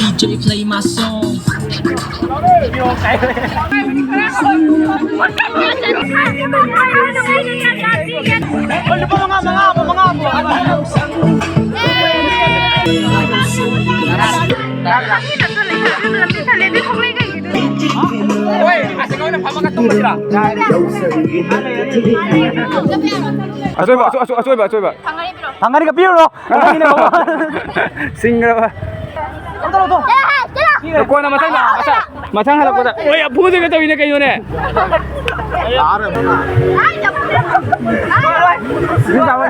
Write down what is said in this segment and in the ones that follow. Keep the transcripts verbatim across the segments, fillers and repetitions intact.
D J play my song. ꯂꯨꯄꯥ ꯃꯉꯥ, ꯃꯉꯥ, ꯃꯉꯥ, ꯃꯉꯥ꯫ ꯍꯣꯏ, ꯑꯁ, ꯑꯩꯈꯣꯏꯅ ꯐꯝꯃꯒ ꯇꯨꯝꯕꯁꯤꯔꯣ? ꯑꯆꯣꯏꯕ, ꯑꯆꯣꯏ-, ꯑꯆꯣꯏꯕ, ꯑꯆꯣꯏꯕ꯫ ꯐꯪꯉꯅꯤꯕ꯭ꯔꯣ? ꯐꯪꯒꯅꯤꯒ ꯄꯤꯔꯨꯔꯣ꯫ ꯁꯤꯡꯈ꯭ꯔꯕ꯫ ꯀꯣꯟꯅ ꯃꯊꯪ ꯂꯥꯛꯑꯣ, ꯃꯊꯪ, ꯃꯊꯪ ꯍꯜꯂꯛꯄꯗ꯫ ꯍꯣꯏ, ꯐꯨꯗꯣꯏꯒ ꯇꯧꯋꯤꯅꯦ ꯀꯩꯅꯣꯅꯦ꯫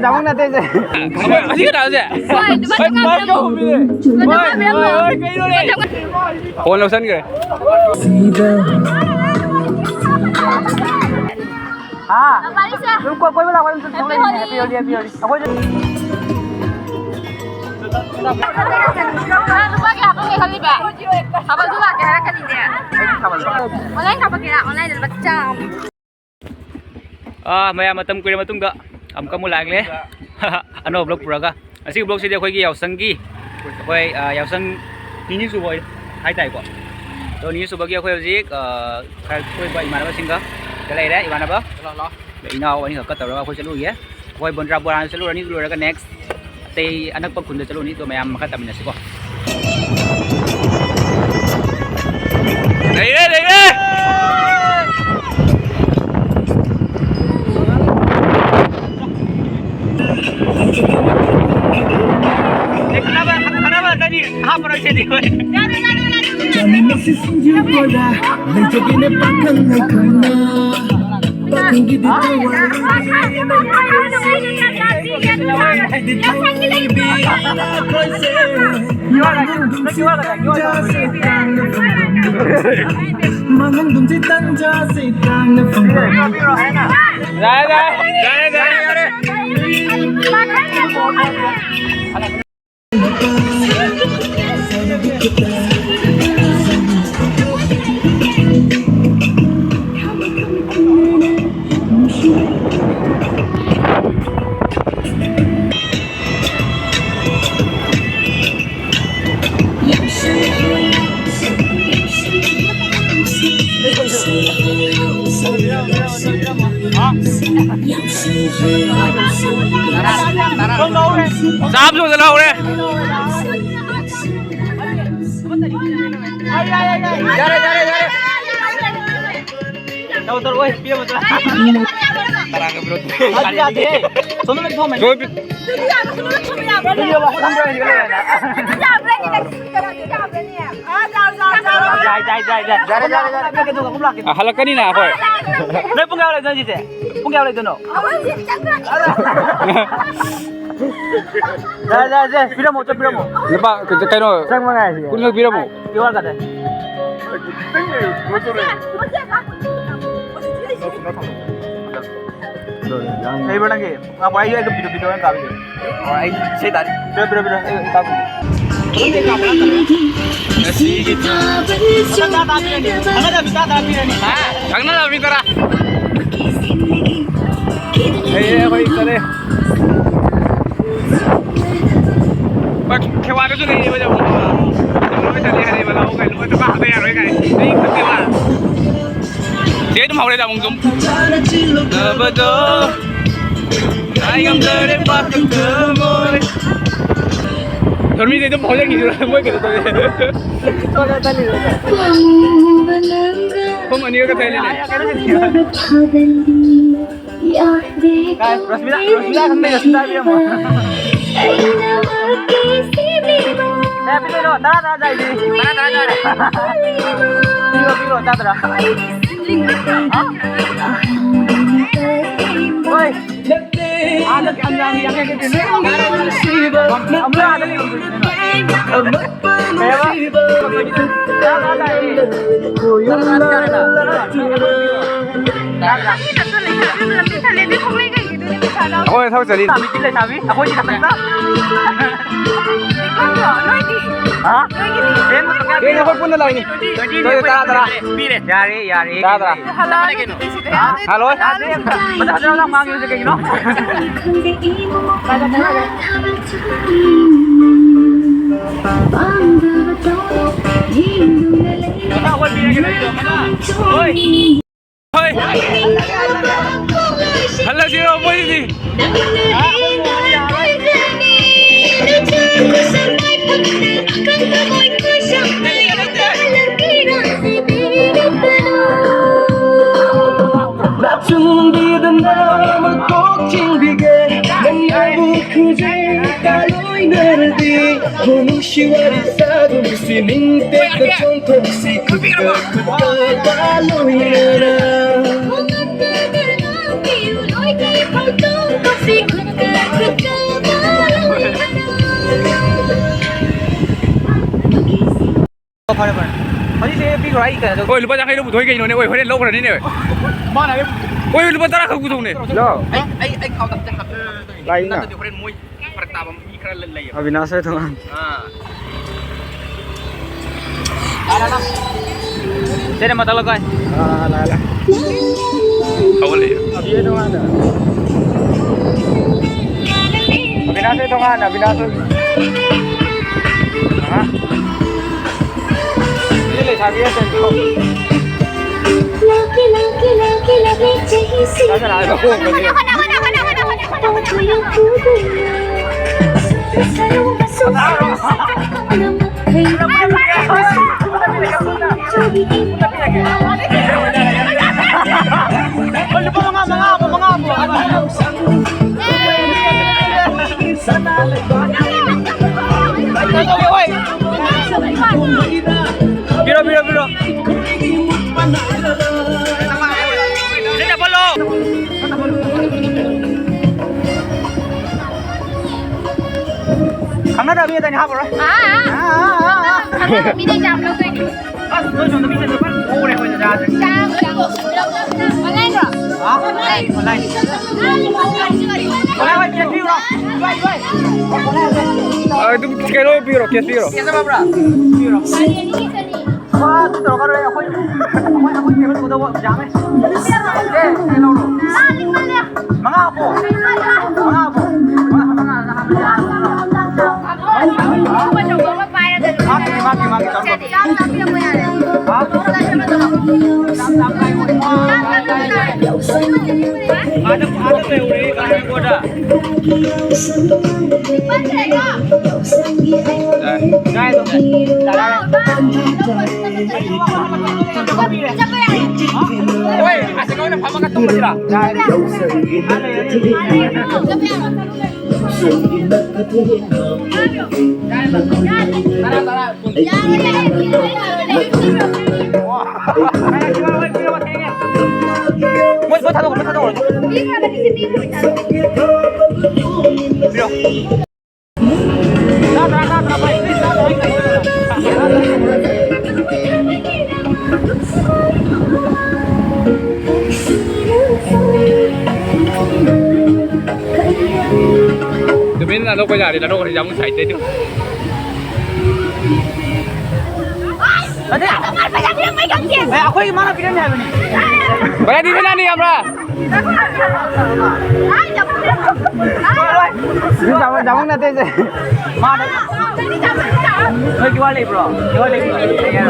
ꯖꯥꯃꯨꯟ ꯅꯠꯇꯦ ꯁꯦ꯫ ꯑꯁꯤ ꯀꯅꯥꯁꯦ? ꯍꯣꯏ, ꯑꯗꯨꯃꯥꯏꯅ ꯍꯣꯏ, ꯉꯥꯡꯒꯅꯨ꯫ ꯍꯣꯏ, ꯍꯣꯏ, ꯀꯩꯅꯣꯅꯦ? ꯐꯣꯟ ꯂꯧꯁꯟꯈ꯭ꯔꯦ꯫ ꯍꯥ? ꯂꯥꯛꯄꯥꯔꯤꯁꯦ꯫ ꯑꯗꯨꯝ ꯀꯣꯏ-, ꯀꯣꯏꯕ ꯂꯥꯛꯄ ꯑꯗꯨꯝ ꯆꯠ-, Happy Holi꯫ Happy Holi, Happy Holi꯫ ꯑꯩꯈꯣꯏꯁꯨ ꯅꯪ ꯂꯨꯄꯥ ꯀꯌꯥ ꯍꯥꯞꯄꯛꯀꯦ ꯈꯜꯂꯤꯕ? ꯊꯥꯕꯜꯁꯨ ꯂꯥꯛꯀꯦ ꯍꯥꯏꯔꯛꯀꯅꯤꯅꯦ꯫ Online ꯀꯥꯞꯄꯛꯀꯦꯔꯥ? Online ꯗ ꯂꯨꯄꯥ ꯆꯥꯝꯃ꯫ ꯑꯥ, ꯃꯌꯥꯝ ꯃꯇꯝ ꯀꯨꯏꯔ ꯃꯇꯨꯡꯗ ꯑꯃꯨꯛꯀ ꯑꯃꯨꯛ ꯂꯥꯛꯂꯦ꯫ ꯑꯅꯧꯕ vlog ꯄꯨꯔꯒ꯫ ꯉꯁꯤꯒꯤ vlog ꯁꯤꯗꯤ ꯑꯩꯈꯣꯏꯒꯤ ꯌꯥꯎꯁꯪꯒꯤ, ꯑꯩꯈꯣꯏ, ꯑꯥ, ꯌꯥꯎꯁꯪ ꯅꯤꯅꯤ ꯁꯨꯕ ꯑꯣꯏ-, ꯍꯥꯏꯇꯥꯔꯦꯀꯣ꯫ ꯑꯗꯣ ꯅꯤꯅꯤ ꯁꯨꯕꯒꯤ ꯑꯩꯈꯣꯏ ꯍꯧꯖꯤꯛ, ꯑꯥ, ꯈꯔ ꯀꯣꯏꯕ ꯏꯃꯥꯟꯅꯕꯁꯤꯡꯒ ꯁꯤꯗ ꯂꯩꯔꯦ, ꯏꯃꯥꯟꯅꯕ꯫ Hello, hello. ꯏꯅꯥꯎ ꯑꯅꯤꯈꯛꯀ ꯇꯧꯔꯒ ꯑꯩꯈꯣꯏ ꯆꯠꯂꯨꯒꯦ꯫ ꯑꯩꯈꯣꯏ ꯕꯣꯟꯗ꯭ꯔꯥ ꯕꯣꯔꯥꯅ ꯆꯠꯂꯨꯔꯅꯤ, ꯑꯗꯨ ꯂꯣꯏꯔꯒ next ꯑꯇꯩ ꯑꯅꯛꯄ ꯈꯨꯟꯗ ꯆꯠꯂꯨꯅꯤ, ꯑꯗꯣ ꯃꯌꯥꯝ ꯃꯈꯥ ꯇꯥꯃꯤꯟꯅꯁꯤꯀꯣ꯫ ꯂꯩꯔꯦ, ꯂꯩꯔꯦ! ꯈꯠꯅꯕ, ꯈꯠꯅꯕ ꯇꯅꯤ, ꯍꯥꯞꯄꯔꯣꯏꯁꯦ, ꯑꯩꯈꯣꯏ꯫ ꯆꯥꯃꯤꯟꯅꯁꯤ ꯁꯤꯡꯖꯨ ꯕꯣꯔꯥ, ꯂꯩꯖꯒꯦꯅꯦ ꯄꯥꯈꯪ ꯑꯩꯈꯣꯏꯅ꯫ ꯄꯥꯈꯪꯒꯤꯗꯤ ꯊꯋꯥꯏ ꯍꯥꯏꯗꯤ ꯊꯋꯥꯏ ꯂꯩꯕꯤ ꯑꯩꯈꯣꯏꯁꯦ꯫ ꯃꯥꯡꯍꯟꯒꯨꯝꯁꯤ ꯇꯥꯡꯅ ꯐꯪꯕ꯫ ꯃꯥꯡꯍꯟꯒꯨꯝꯁꯤ ꯇꯥꯡꯅ ꯐꯪꯕ꯫ ꯌꯥꯔꯦ, ꯌꯥꯔꯦ꯫ ꯌꯥꯔꯦ, ꯌꯥꯔꯦ, ꯌꯥꯔꯦ꯫ ꯆꯥꯝ ꯁꯨꯗꯅ ꯍꯧꯔꯦ꯫ ꯌꯥꯔꯦ, ꯌꯥꯔꯦ, ꯌꯥꯔꯦ꯫ ꯇꯧ, ꯇꯧ, ꯑꯣꯏ, ꯄꯤꯔꯝꯃꯣ, ꯇꯧ꯫ ꯇꯔꯥꯒ ꯄꯤꯔꯣ꯫ ꯑꯗꯨ ꯌꯥꯗꯦ꯫ ꯁꯣꯝꯗ ꯂꯣꯏ ꯊꯣꯝꯃꯦ꯫ ꯂꯣꯏ ꯄꯤ-, ꯌꯥꯕ꯭ꯔꯥꯅꯦ? ꯌꯥꯕ꯭ꯔꯥꯅꯦ? ꯌꯥꯏ, ꯌꯥꯏ, ꯌꯥꯏ, ꯌꯥꯏ꯫ ꯌꯥꯔꯦ, ꯌꯥꯔꯦ, ꯌꯥꯔꯦ꯫ ꯑ, ꯍꯜꯂꯛꯀꯅꯤꯅ ꯑꯩꯈꯣꯏ꯫ ꯅꯣꯏ ꯄꯨꯡ ꯀꯌꯥ ꯂꯩꯗꯣꯏꯅꯣ ꯁꯤꯁꯦ? ꯄꯨꯡ ꯀꯌꯥ ꯂꯩꯗꯣꯏꯅꯣ? ꯌꯥꯔꯦ, ꯌꯥꯔꯦ, ꯌꯥꯔꯦ, ꯄꯤꯔꯝꯃꯣ, ꯆꯠ ꯄꯤꯔꯝꯃꯣ꯫ ꯂꯨꯄꯥ ꯀꯩꯅꯣ, ꯆꯪ ꯃꯉꯥ ꯍꯥꯏꯁꯤꯗꯤ꯫ ꯀꯨꯟꯈꯛ ꯄꯤꯔꯝꯃꯣ꯫ ꯄꯤꯔꯛꯑꯣ ꯀꯥꯗꯦ꯫ ꯂꯩꯕ꯭ꯔꯣ ꯅꯪꯒꯤ? ꯉꯥꯏꯈꯣ, ꯑꯩ ꯑꯗꯨꯝ ꯄꯤꯗꯣꯛ ꯄꯤꯗꯣꯛ ꯑꯣꯏꯅ ꯀꯥꯞꯄꯤꯒꯦ꯫ ꯑꯣ, ꯑꯩ ꯏꯁꯩ ꯇꯥꯔꯤ꯫ ꯄꯤꯔꯣ, ꯄꯤꯔꯣ, ꯄꯤꯔꯣ, ꯑꯩ ꯀꯥꯞꯄꯤꯒꯦ꯫ ꯉꯁꯤꯒꯤ ꯊꯥꯕꯜ ꯆꯣꯡꯕꯗ ꯈꯪꯅꯗꯕ ꯃꯤ ꯇꯔꯥ ꯄꯤꯔꯅꯤ꯫ ꯍꯥ? ꯈꯪꯅꯗꯕ ꯃꯤ ꯇꯔꯥ꯫ ꯑꯩ, ꯑꯩꯈꯣꯏ ꯆꯠꯂꯦ꯫ ꯍꯣꯏ, ꯈꯦꯋꯥꯗꯁꯨ ꯂꯩꯌꯦꯕ, ꯌꯥꯝ ꯂꯣꯏ ꯆꯠꯂꯦ ꯍꯥꯏꯌꯦꯕ, ꯂꯥꯛꯑꯣ ꯀꯥꯏꯅ, ꯂꯨꯄꯥ ꯆꯥꯝꯃꯉꯥ ꯍꯥꯞꯇ ꯌꯥꯔꯣꯏ ꯀꯥꯏꯅ꯫ ꯑꯩ ꯈꯪꯗꯦꯕ꯫ ꯆꯦ ꯑꯗꯨꯝ ꯍꯧꯔꯦꯗ ꯑꯃꯨꯛ ꯁꯨꯝ꯫ ꯅꯕꯗꯣ ꯉꯥꯏ ꯉꯝꯗꯔꯦ ꯄꯥꯈꯪ ꯊꯃꯣꯏ꯫ ꯊꯣꯔꯃꯤꯁꯦ ꯑꯗꯨꯝ ꯐꯥꯎꯖꯟꯈꯤꯁꯤꯔꯣ? ꯃꯣꯏ ꯀꯩꯅꯣ ꯇꯧꯋꯦ꯫ ꯄꯨꯡ ꯑꯅꯤꯒ ꯀꯗꯥꯏ ꯂꯩ? ꯔꯣꯁꯃꯤꯂꯥ, ꯔꯣꯁꯃꯤꯂꯥ ꯈꯪꯗꯦ, ꯔꯣꯁꯃꯤꯂꯥ ꯏꯕꯦꯝꯃ꯫ ꯀꯌꯥ ꯄꯤꯗꯣꯏꯅꯣ? ꯇꯔꯥ, ꯇꯔꯥ ꯆꯥꯏꯗꯤ꯫ ꯇꯔꯥ, ꯇꯔꯥ ꯆꯥꯏ꯫ ꯄꯤꯔꯣ, ꯄꯤꯔꯣ, ꯇꯔꯥ, ꯇꯔꯥ꯫ ꯍꯥ? ꯍꯣꯏ꯫ ꯑꯥꯗ ꯌꯥꯝ ꯌꯥꯝ ꯌꯥꯝ ꯌꯥꯝ ꯌꯥꯝ ꯌꯥꯝ꯫ ꯑꯃꯨꯛ ꯑꯥꯗ ꯂꯩꯔꯨꯗꯣꯏꯅꯦ꯫ ꯀꯩ ꯍꯥꯏꯕ? ꯇꯔꯥ, ꯇꯔꯥ ꯆꯥꯏꯗꯤ꯫ ꯇꯔꯥ, ꯇꯔꯥ ꯆꯥꯏ꯫ ꯑꯩꯈꯣꯏ ꯊꯕꯛ ꯆꯠꯂꯤ꯫ ꯂꯩꯁꯥꯕꯤ, ꯂꯩꯁꯥꯕꯤ, ꯑꯩꯈꯣꯏꯗꯤ ꯈꯛꯇꯪ ꯆꯥ-, ꯍꯥ? ꯅꯣꯏꯗꯤ? ꯍꯥ? ꯅꯣꯏꯒꯤꯗꯤ? ꯀꯩꯅꯣ, ꯑꯩꯈꯣꯏ ꯄꯨꯟꯅ ꯂꯥꯛꯏꯅꯤ꯫ ꯇꯔꯥ, ꯇꯔꯥ꯫ ꯌꯥꯔꯦ, ꯌꯥꯔꯦ꯫ ꯇꯔꯥ, ꯇꯔꯥ꯫ ꯍꯜꯂꯣ꯫ ꯌꯥꯗꯦ꯫ ꯃꯊꯪ ꯍꯟꯗꯛ ꯅꯪ ꯉꯥꯡꯉꯤꯁꯦ ꯀꯩꯒꯤꯅꯣ? ꯃꯊꯪ ꯑꯩꯈꯣꯏ ꯄꯤꯔꯒꯦ ꯅꯣꯏꯒꯤꯗꯣ꯫ ꯃꯊꯪ꯫ ꯍꯣꯏ꯫ ꯍꯣꯏ꯫ ꯅꯆꯨꯡꯕꯤꯗꯨꯅ ꯃꯀꯣꯛ ꯆꯤꯡꯕꯤꯒꯦ, ꯅꯪ ꯑꯩꯕꯨ ꯈꯨꯖꯤꯟ ꯇꯥꯂꯣꯏꯅꯔꯗꯤ, ꯅꯨꯡꯁꯤ ꯋꯥꯔꯤ ꯁꯥꯒꯨꯝꯁꯤ, ꯅꯤꯡꯇꯦꯛꯇ ꯆꯣꯡꯊꯣꯛꯁꯤ, ꯈꯨꯠꯀ ꯈꯨꯠꯀ ꯇꯥꯂꯣꯏꯅꯔ꯫ ꯐꯔꯦ, ꯐꯔꯦ꯫ ꯍꯧꯖꯤꯛꯁꯦ ꯄꯤꯈ꯭ꯔꯣ, ꯑꯩ ꯀꯩꯅꯣꯗꯣ꯫ ꯍꯣꯏ, ꯂꯨꯄꯥ ꯌꯥꯡꯈꯩꯗꯣ ꯄꯨꯊꯣꯛꯏ ꯀꯩꯅꯣꯅꯦ? ꯍꯣꯏ, ꯍꯣꯔꯦꯟ ꯂꯧꯈ꯭ꯔꯅꯤꯅꯦ꯫ ꯃꯥꯅ ꯍꯥꯏꯔꯦ꯫ ꯍꯣꯏ, ꯂꯨꯄꯥ ꯇꯔꯥ ꯈꯛ ꯄꯨꯊꯣꯛꯅꯦ꯫ ꯂꯣ꯫ ꯑꯩ, ꯑꯩ, ꯑꯩ ꯈꯥꯎꯗ ꯑꯝꯇ ꯍꯥꯞꯄꯤꯔꯣ꯫ ꯂꯥꯛꯏꯅ꯫ ꯅꯠꯇ꯭ꯔꯗꯤ ꯍꯣꯔꯦꯟ ꯃꯣꯏ ꯐꯔꯛ ꯇꯥꯕ ꯃꯤ ꯈꯔ ꯂꯩ-, ꯂꯩꯌꯦꯕ꯫ ꯑꯕꯤꯅꯥꯁ ꯍꯣꯏ ꯊꯣꯡꯒꯥꯟ꯫ ꯑꯥ꯫ ꯁꯤꯗ ꯃꯊꯛ ꯂꯧꯀꯥꯏ꯫ ꯑꯥ, ꯂꯥꯛꯑꯦ, ꯂꯥꯛꯑꯦ꯫ ꯍꯧꯒꯠꯂꯛꯑꯦ꯫ ꯑꯕꯤ ꯍꯣꯏ ꯊꯣꯡꯒꯥꯟꯗ꯫ ꯑꯕꯤꯅꯥꯁ ꯍꯣꯏ ꯊꯣꯡꯒꯥꯟꯗ, ꯑꯕꯤꯅꯥꯁ ꯍꯣꯏ꯫ ꯑꯥ꯫ ꯁꯤ ꯂꯩꯁꯥꯕꯤ ꯑꯇꯩꯗꯣ꯫ ꯇꯥꯗꯅ ꯍꯥꯏꯕ ꯈꯣꯡꯕꯅꯤ꯫ ꯂꯨꯄꯥ ꯃꯉꯥ, ꯃꯉꯥ ꯍꯥꯞꯄꯣ, ꯃꯉꯥ ꯍꯥꯞꯄꯣ꯫ ꯄꯤꯔꯣ, ꯄꯤꯔꯣ, ꯄꯤꯔꯣ꯫ ꯁꯤꯗ ꯐꯝꯂꯣ꯫ ꯈꯪꯅꯗꯕ ꯃꯤ ꯑꯇꯩꯅ ꯍꯥꯞꯄꯔꯣꯏ꯫ ꯑꯥ, ꯑꯥ꯫ ꯑꯥ, ꯑꯥ, ꯑꯥ, ꯑꯥ꯫ ꯈꯪꯅꯕ ꯃꯤꯅ ꯌꯥꯝ ꯂꯧꯗꯣꯏꯅꯦ꯫ ꯑꯁ, ꯅꯣꯏ ꯁꯣꯝꯗ ꯃꯤ ꯆꯠꯄ ꯐꯖꯅ ꯊꯣꯛꯎꯔꯦ ꯑꯩꯈꯣꯏ ꯖꯒꯥꯁꯦ꯫ ꯆꯥꯕ ꯌꯥꯕ꯫ ꯑꯣꯟꯂꯥꯏꯟꯔꯣ? ꯍꯥ? Online, online. ꯑꯣꯟꯂꯥꯏꯟ ꯍꯣꯏ, ꯀꯦꯁ ꯄꯤꯔꯨꯔꯣ꯫ ꯍꯣꯏ, ꯍꯣꯏ꯫ ꯑ, ꯑꯗꯨꯝ ꯀꯩꯅꯣ ꯄꯤꯔꯣ, ꯀꯦꯁ ꯄꯤꯔꯣ꯫ ꯀꯦꯁ ꯑꯃ ꯄꯨꯔꯥ? ꯄꯤꯔꯣ꯫ ꯆꯅꯤ, ꯆꯅꯤ꯫ ꯋꯥ, ꯑꯗꯨ ꯇꯧꯔꯛꯀꯅꯨꯍꯦ, ꯑꯩꯈꯣꯏ, ꯑꯩꯈꯣꯏ, ꯑꯩꯈꯣꯏ ꯇꯦꯕꯜ ꯄꯨꯗꯧꯕ ꯌꯥꯝꯃꯦ꯫ ꯑꯦ, ꯁꯦ ꯂꯧꯔꯣ꯫ ꯃꯉꯥ ꯍꯥꯞꯄꯣ꯫ ꯃꯉꯥ ꯍꯥꯞꯄꯣ꯫ ꯃꯉꯥ, ꯃꯉꯥ, ꯃꯉꯥ ꯍꯥꯞꯄꯣ꯫ ꯃꯥꯒꯤ, ꯃꯥꯒꯤ, ꯃꯥꯒꯤ ꯆꯥꯔꯣ꯫ ꯍꯥ? ꯑꯥꯗ, ꯑꯥꯗ ꯂꯩꯍꯧꯔꯦ, ꯀꯥꯏꯅ ꯀꯣꯟꯗ꯫ ꯍꯣꯏ, ꯑꯁꯤꯗ ꯑꯣꯏꯅ ꯐꯝꯃꯒ ꯇꯨꯝꯃꯁꯤꯔꯥ? ꯃꯣꯏ, ꯃꯣꯏ ꯊꯥꯗꯣꯛꯈ꯭ꯔꯣ, ꯃꯣꯏ ꯊꯥꯗꯣꯛꯈ꯭ꯔꯣ꯫ ꯇꯨꯃꯤꯟꯅ ꯂꯧꯕ ꯌꯥꯔꯦ, ꯂꯧꯔꯣ, ꯌꯥꯝ ꯉꯁꯥꯏꯗꯩ ꯑꯗꯨ꯫ ꯑꯗꯩ, ꯑꯦ, ꯑꯩꯈꯣꯏ ꯃꯥꯅ ꯄꯤꯔꯝꯃꯦ ꯍꯥꯏꯕꯅꯤ꯫ ꯚꯔꯥꯗꯤ ꯊꯤꯜꯂꯛꯑꯅꯤ ꯌꯥꯝꯕ꯭ꯔꯥ? ꯁꯤ ꯗꯥꯃꯨꯡ, ꯗꯥꯃꯨꯡ ꯅꯠꯇꯦ, ꯁꯦ꯫ ꯃꯥꯅ꯫ ꯅꯣꯏ ꯀ꯭ꯌꯨ ꯑꯥꯔ ꯂꯩꯕ꯭ꯔꯣ? ꯀ꯭ꯌꯨ ꯑꯥꯔ ꯂꯩꯕ꯭ꯔꯣ? ꯂꯩꯌꯦ꯫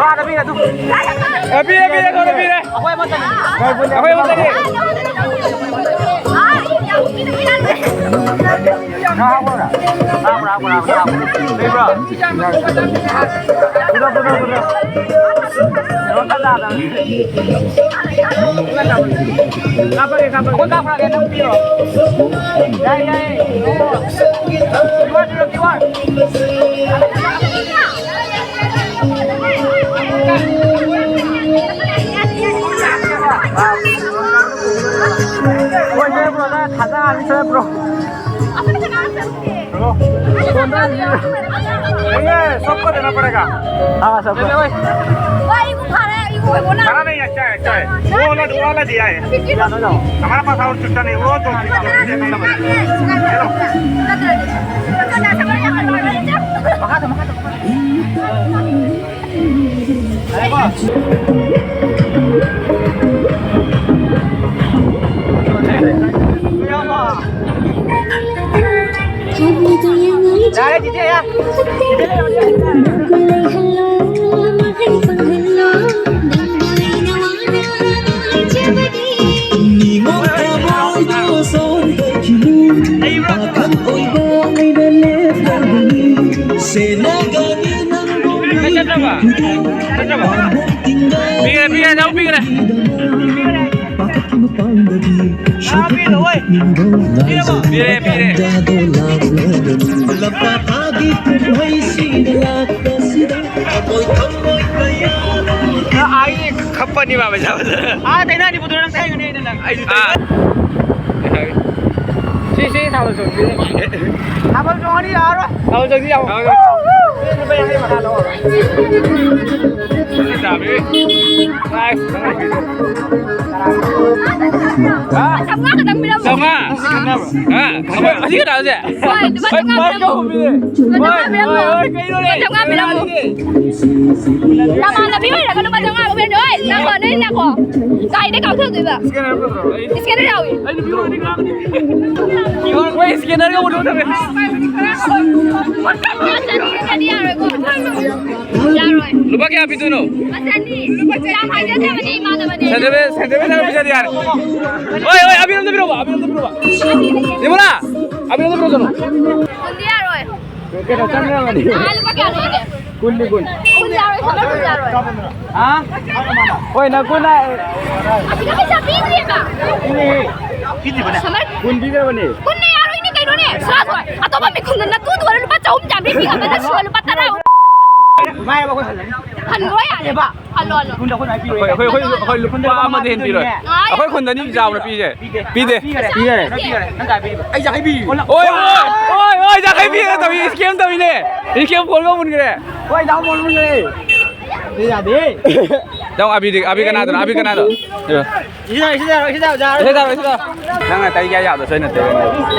ꯚꯔꯥꯗ ꯄꯤꯔꯦ ꯑꯗꯨꯝ꯫ ꯑꯦ, ꯄꯤꯔꯦ, ꯄꯤꯔꯦ, ꯁꯣꯝꯗ ꯄꯤꯔꯦ꯫ ꯑꯩꯈꯣꯏ ꯑꯃꯠꯇꯅꯤ꯫ ꯑꯩꯈꯣꯏ ꯑꯃꯠꯇꯅꯤ꯫ ꯉꯥ ꯍꯥꯞꯄ꯭ꯔꯥ? ꯍꯥꯞꯄ꯭ꯔꯥ, ꯍꯥꯞꯄ꯭ꯔꯥ, ꯍꯥꯞꯄ꯭ꯔꯥ, ꯍꯥꯞꯄ꯭ꯔꯥ꯫ ꯂꯩꯕ꯭ꯔꯣ? ꯄꯨꯊꯣꯛ, ꯄꯨꯊꯣꯛ, ꯄꯨꯊꯣꯛ꯫ ꯀꯩꯅꯣ ꯈꯔ ꯇꯥꯗꯕꯅꯤ꯫ ꯀꯥꯞꯄꯒꯦ, ꯀꯥꯞꯄꯒꯦ꯫ ꯑꯩꯈꯣꯏ ꯀꯥꯞꯈ꯭ꯔꯒꯦ, ꯅꯪ ꯄꯤꯔꯣ꯫ ꯌꯥꯏ, ꯌꯥꯏ꯫ ꯀ꯭ꯌꯨ ꯑꯥꯔ ꯄꯤꯔꯣ, ꯀ꯭ꯌꯨ ꯑꯥꯔ꯫ ꯍꯣꯏ, ꯁꯣꯏ ꯕ꯭ꯔꯣ, ꯅꯪ ꯊꯥꯖꯔꯛꯑꯅꯤ, ꯁꯣꯏ ꯕ꯭ꯔꯣ꯫ ꯍꯜꯂꯣ꯫ ꯀꯣꯟꯗ ꯌꯦꯡꯉꯦ, ꯁꯣꯞꯀ ꯗꯦꯅꯥ ꯄꯔꯦꯒꯥ꯫ हाँ, सबको। ꯋꯥ, ꯑꯩꯕꯨ ꯐꯔꯦ, ꯑꯩꯕꯨ ꯑꯣꯏꯕꯣ ꯅꯪ꯫ खाना नहीं, अच्छा है, अच्छा है। वो वाला, वो वाला दिया है। ꯐꯤꯐꯇꯤ ꯂꯧ꯫ हमारे पास और छुट्टा नहीं, वो तो। ꯐꯖꯅ ꯁꯦꯝꯃꯣ, ꯌꯥꯝ ꯐꯖꯅ ꯁꯦꯝꯃꯣ꯫ ꯃꯈꯥ ꯇꯧ, ꯃꯈꯥ ꯇꯧ, ꯃꯈꯥ ꯇꯧ꯫ ꯌꯥꯔꯦ, ꯆꯤꯆꯦ, ꯌꯥ꯫ ꯂꯩꯕ꯭ꯔꯣ? ꯆꯠꯇ꯭ꯔꯕ? ꯆꯠꯇ꯭ꯔꯕ? ꯄꯤꯈ꯭ꯔꯦ, ꯄꯤꯈ꯭ꯔꯦ, ꯅꯪ ꯄꯤꯈ꯭ꯔꯦ꯫ ꯄꯤꯔꯦ, ꯄꯤꯔꯦ꯫ ꯂꯝꯄꯥꯛꯀꯤ ꯀꯨꯝꯍꯩꯁꯤꯗ ꯂꯥꯛꯄꯁꯤꯗ ꯊꯃꯣꯏ ꯊꯃꯣꯏ ꯀꯌꯥ ꯑꯥꯒꯤ ꯈꯞꯄꯅꯤ ꯃꯥ ꯄꯩꯁꯥ ꯐꯖꯅ꯫ ꯑꯥ ꯗꯥꯏꯅꯥꯗꯤ ꯄꯨꯊꯣꯔꯛꯇꯦ ꯍꯥꯏꯒꯅꯤ ꯑꯩꯅ ꯅꯪ꯫ ꯑꯩꯁꯨ ꯑꯥ꯫ ꯁꯤ, ꯁꯤ ꯊꯥꯕꯜ ꯆꯣꯡꯁꯤ꯫ ꯊꯥꯕꯜ ꯆꯣꯡꯉꯗꯤ ꯌꯥꯔꯣꯏ꯫ ꯊꯥꯕꯜ ꯆꯣꯡꯁꯤ ꯌꯥꯎ꯫ ꯂꯨꯄꯥ ꯌꯥꯡꯈꯩ ꯃꯈꯥ ꯂꯧꯔꯣ꯫ ꯁꯤ ꯇꯥꯕꯤ꯫ ꯍꯥ? ꯆꯥꯝꯃꯉꯥ ꯈꯛꯇꯪ ꯄꯤꯔꯝꯃꯣ꯫ ꯆꯥꯝꯃꯉꯥ? ꯍꯥ? ꯑꯩꯈꯣꯏ ꯍꯧꯖꯤꯛ ꯀꯅꯥ ꯍꯧꯖꯤꯛ? ꯍꯣꯏ, ꯂꯨꯄꯥ ꯆꯥꯝꯃꯉꯥ ꯄꯤꯔꯝꯃꯣ꯫ ꯂꯨꯄꯥ ꯆꯥꯝꯃꯉꯥ ꯄꯤꯔꯝꯃꯣ꯫ ꯂꯨꯄꯥ ꯆꯥꯝꯃꯉꯥ ꯄꯤꯔꯝꯃꯣ꯫ ꯅꯃꯥꯟꯅꯕꯤ ꯑꯣꯏꯔꯒ ꯂꯨꯄꯥ ꯆꯥꯝꯃꯉꯥ ꯂꯧꯕ ꯌꯥꯗꯦ꯫ ꯍꯣꯏ, ꯅꯪꯀꯣ, ꯅꯣꯏ ꯅꯪꯀꯣ꯫ ꯒꯥꯔꯤꯗ ꯀꯥꯞꯊꯗꯣꯏꯕ꯫ Scanner ꯌꯥꯎꯏ꯫ ꯃꯣꯏ scannerꯒ ꯎꯠꯂꯨ ꯊꯝꯃꯦ꯫ ꯌꯥꯔꯣꯏꯀꯣ꯫ ꯌꯥꯔꯣꯏ꯫ ꯂꯨꯄꯥ ꯀꯌꯥ ꯄꯤꯗꯣꯏꯅꯣ? ꯂꯨꯄꯥ ꯆꯅꯤ꯫ ꯌꯥꯝ ꯍꯥꯏꯖꯗꯕꯅꯤ, ꯏꯃꯥꯟꯅꯕꯅꯤ꯫ ꯁꯦꯟꯗꯕꯦ, ꯁꯦꯟꯗꯕꯦ ꯅꯪ ꯄꯤꯖꯗꯤ ꯌꯥꯔꯦ꯫ ꯍꯣꯏ, ꯍꯣꯏ, ꯑꯕꯤꯔ ꯑꯝꯇ ꯄꯤꯔꯛꯑꯣꯕ, ꯑꯕꯤꯔ ꯑꯝꯇ ꯄꯤꯔꯛꯑꯣꯕ꯫ ꯅꯤꯃꯨꯂꯥ, ꯑꯕꯤꯔ ꯑꯝꯇ ꯄꯤꯔꯛꯑꯣ ꯆꯠꯂꯣ꯫ ꯀꯨꯟꯗꯤ ꯌꯥꯔꯣꯏ꯫ ꯀꯩꯅꯣ, ꯆꯪꯉꯛꯑꯅꯤ꯫ ꯑꯥ, ꯂꯨꯄꯥ ꯀꯌꯥꯅꯣ ꯍꯥꯏꯁꯦ? ꯀꯨꯟꯅꯤ, ꯀꯨꯟ꯫ ꯀꯨꯟ ꯌꯥꯔꯣꯏ, ꯁꯦꯟꯗꯕꯦ ꯌꯥꯔꯣꯏ꯫ ꯍꯥ? ꯍꯣꯏ, ꯅꯪ ꯀꯨꯟ ꯍꯥꯏ-, ꯑꯁꯤꯗ ꯄꯩꯁꯥ ꯄꯤꯗ꯭ꯔꯤꯕ? ꯄꯤꯅꯦꯍꯦ꯫ ꯁꯃꯔ꯫ ꯀꯨꯟ ꯄꯤꯗ꯭ꯔꯕꯅꯦ꯫ ꯀꯨꯟꯅ ꯌꯥꯔꯣꯏꯅꯦ ꯀꯩꯅꯣꯅꯦ, ꯁꯥ ꯁꯣꯏ꯫ ꯑꯇꯣꯞꯄ ꯃꯤꯈꯨꯝꯗ ꯅꯇꯨꯗꯨꯒ ꯂꯨꯄꯥ ꯆꯍꯨꯝ ꯆꯥꯝꯃꯔꯤ ꯄꯤꯔꯝꯕꯗ ꯁꯤꯕꯣ ꯂꯨꯄꯥ ꯇꯔꯥ꯫ ꯃꯥꯏ ꯑꯩꯈꯣꯏ ꯍꯜꯂꯅꯤ꯫ ꯍꯟꯈ꯭ꯔꯣ ꯌꯥꯔꯦ꯫ ꯑꯦꯕ꯫ Hello, hello. ꯀꯨꯟꯗ ꯑꯩꯈꯣꯏ ꯃꯥꯏ ꯄꯤꯔꯣꯏ꯫ ꯑꯩꯈꯣꯏ, ꯑꯩꯈꯣꯏ, ꯑꯩꯈꯣꯏ ꯂꯨꯄꯥ ꯑꯃꯗꯤ ꯍꯦꯟ ꯄꯤꯔꯣꯏ꯫ ꯑꯩꯈꯣꯏ ꯈꯨꯟꯗ ꯑꯅꯤ ꯆꯥꯎꯅ ꯄꯤꯁꯦ꯫ ꯄꯤꯗꯦ꯫ ꯄꯤꯗꯦ꯫ ꯄꯤꯔꯦ꯫ ꯄꯤꯔꯦ꯫ ꯅꯪ ꯀꯥꯏ ꯄꯤꯔꯤꯕ? ꯑꯩ ꯌꯥꯡꯈꯩ ꯄꯤꯔꯤꯕ꯫ ꯑꯣꯏ, ꯑꯣꯏ, ꯑꯣꯏ, ꯑꯣꯏ, ꯌꯥꯡꯈꯩ ꯄꯤꯔꯦ ꯇꯧꯏ, scam ꯇꯧꯏꯅꯦ꯫ Scam ꯐꯣꯟꯒ ꯃꯨꯟꯈ꯭ꯔꯦ꯫ ꯍꯣꯏ, ꯗꯥꯎ ꯃꯨꯟꯈ꯭ꯔꯦ꯫ ꯁꯤ ꯌꯥꯗꯦ꯫ ꯅꯪ ꯑꯕꯤꯗꯤ, ꯑꯕꯤ ꯀꯅꯥꯗꯅꯣ? ꯑꯕꯤ ꯀꯅꯥꯗꯣ? ꯁꯤꯗ, ꯁꯤꯗ, ꯁꯤꯗ, ꯁꯤꯗ꯫ ꯁꯤꯗ ꯇꯧꯔꯣ, ꯁꯤꯗ꯫ ꯅꯪꯅ ꯇꯩ ꯀꯌꯥ ꯌꯥꯗꯣ ꯁꯣꯏꯅ ꯇꯩ꯫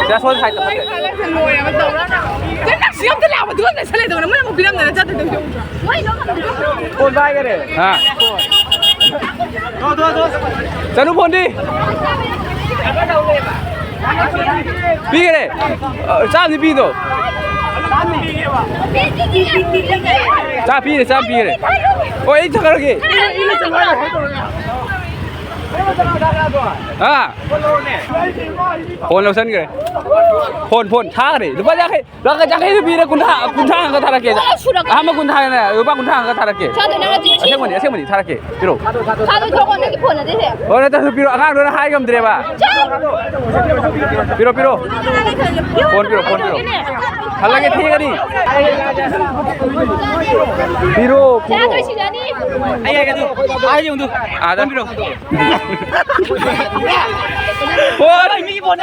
ꯁꯤꯗ ꯁꯣꯏ ꯁꯥꯏꯠꯇ ꯐꯠꯇꯦ꯫ ꯅꯪ ꯁꯤ ꯑꯝꯇ ꯂꯥꯛꯑꯣ, ꯑꯗꯨꯒ ꯂꯩꯁꯜꯂꯦꯗꯅ, ꯃꯣꯏꯅ ꯑꯃꯨꯛ ꯄꯤꯔꯝꯗꯅ ꯆꯠꯇꯣꯏꯗꯣ꯫ ꯐꯣꯟ ꯄꯥꯏꯈꯔꯦ꯫ ꯍꯥ꯫ ꯆꯅꯨ ꯐꯣꯟꯗꯤ? ꯄꯤꯈꯔꯦ꯫ ꯑ, ꯆꯥꯝꯗꯤ ꯄꯤꯗꯣ꯫ ꯆꯥ ꯄꯤꯔꯦ, ꯆꯥ ꯄꯤꯔꯦ꯫ ꯍꯣꯏ, ꯑꯩ ꯊꯛꯈ꯭ꯔꯒꯦ꯫ ꯑꯥ, ꯐꯣꯟ ꯂꯧꯁꯟꯈ꯭ꯔꯦ꯫ ꯐꯣꯟ, ꯐꯣꯟ ꯊꯥꯈ꯭ꯔꯦ꯫ ꯂꯨꯄꯥ ꯌꯥꯡꯈꯩ, ꯂꯨꯄꯥ ꯌꯥꯡꯈꯩꯗꯨ ꯄꯤꯔꯦ, ꯀꯨꯟꯊ꯭ꯔꯥ, ꯀꯨꯟꯊ꯭ꯔꯥ ꯑꯃꯒ ꯊꯥꯔꯛꯀꯦ꯫ ꯑꯍꯥꯟꯕ ꯀꯨꯟꯊ꯭ꯔꯥꯅꯦ, ꯂꯨꯄꯥ ꯀꯨꯟꯊ꯭ꯔꯥ ꯑꯃꯒ ꯊꯥꯔꯛꯀꯦ꯫ ꯑꯁꯦꯡꯕꯅꯤ, ꯑꯁꯦꯡꯕꯅꯤ ꯊꯥꯔꯛꯀꯦ꯫ ꯄꯤꯔꯛꯑꯣ꯫ ꯊꯥꯗꯣꯏ ꯊꯣꯛꯑꯣ, ꯅꯪꯒꯤ ꯐꯣꯟ ꯅꯠꯇꯦꯁꯦ꯫ ꯍꯣꯏ, ꯅꯠꯇ꯭ꯔꯁꯨ ꯄꯤꯔꯛꯑꯣ꯫ ꯑꯉꯥꯡꯗꯨꯅ ꯍꯥꯏ ꯉꯝꯗ꯭ꯔꯦꯕ꯫ ꯄꯤꯔꯛꯑꯣ, ꯄꯤꯔꯛꯑꯣ꯫ ꯐꯣꯟ ꯄꯤꯔꯛꯑꯣ, ꯐꯣꯟ ꯄꯤꯔꯛꯑꯣ꯫ ꯍꯜꯂꯒꯦ, ꯊꯦꯡꯉꯅꯤ꯫ ꯄꯤꯔꯛꯑꯣ, ꯄꯤꯔꯛꯑꯣ꯫ ꯌꯥꯗ꯭ꯔꯦ, ꯁꯤꯗꯅꯤ꯫ ꯑꯩ ꯍꯥꯏꯒꯦ ꯑꯗꯨ꯫ ꯑꯥꯗ꯫ ꯐꯣꯟ ꯄꯤꯔꯛꯑꯣ꯫ ꯐꯣꯟ꯫ ꯃꯤꯒꯤ ꯐꯣꯟ꯫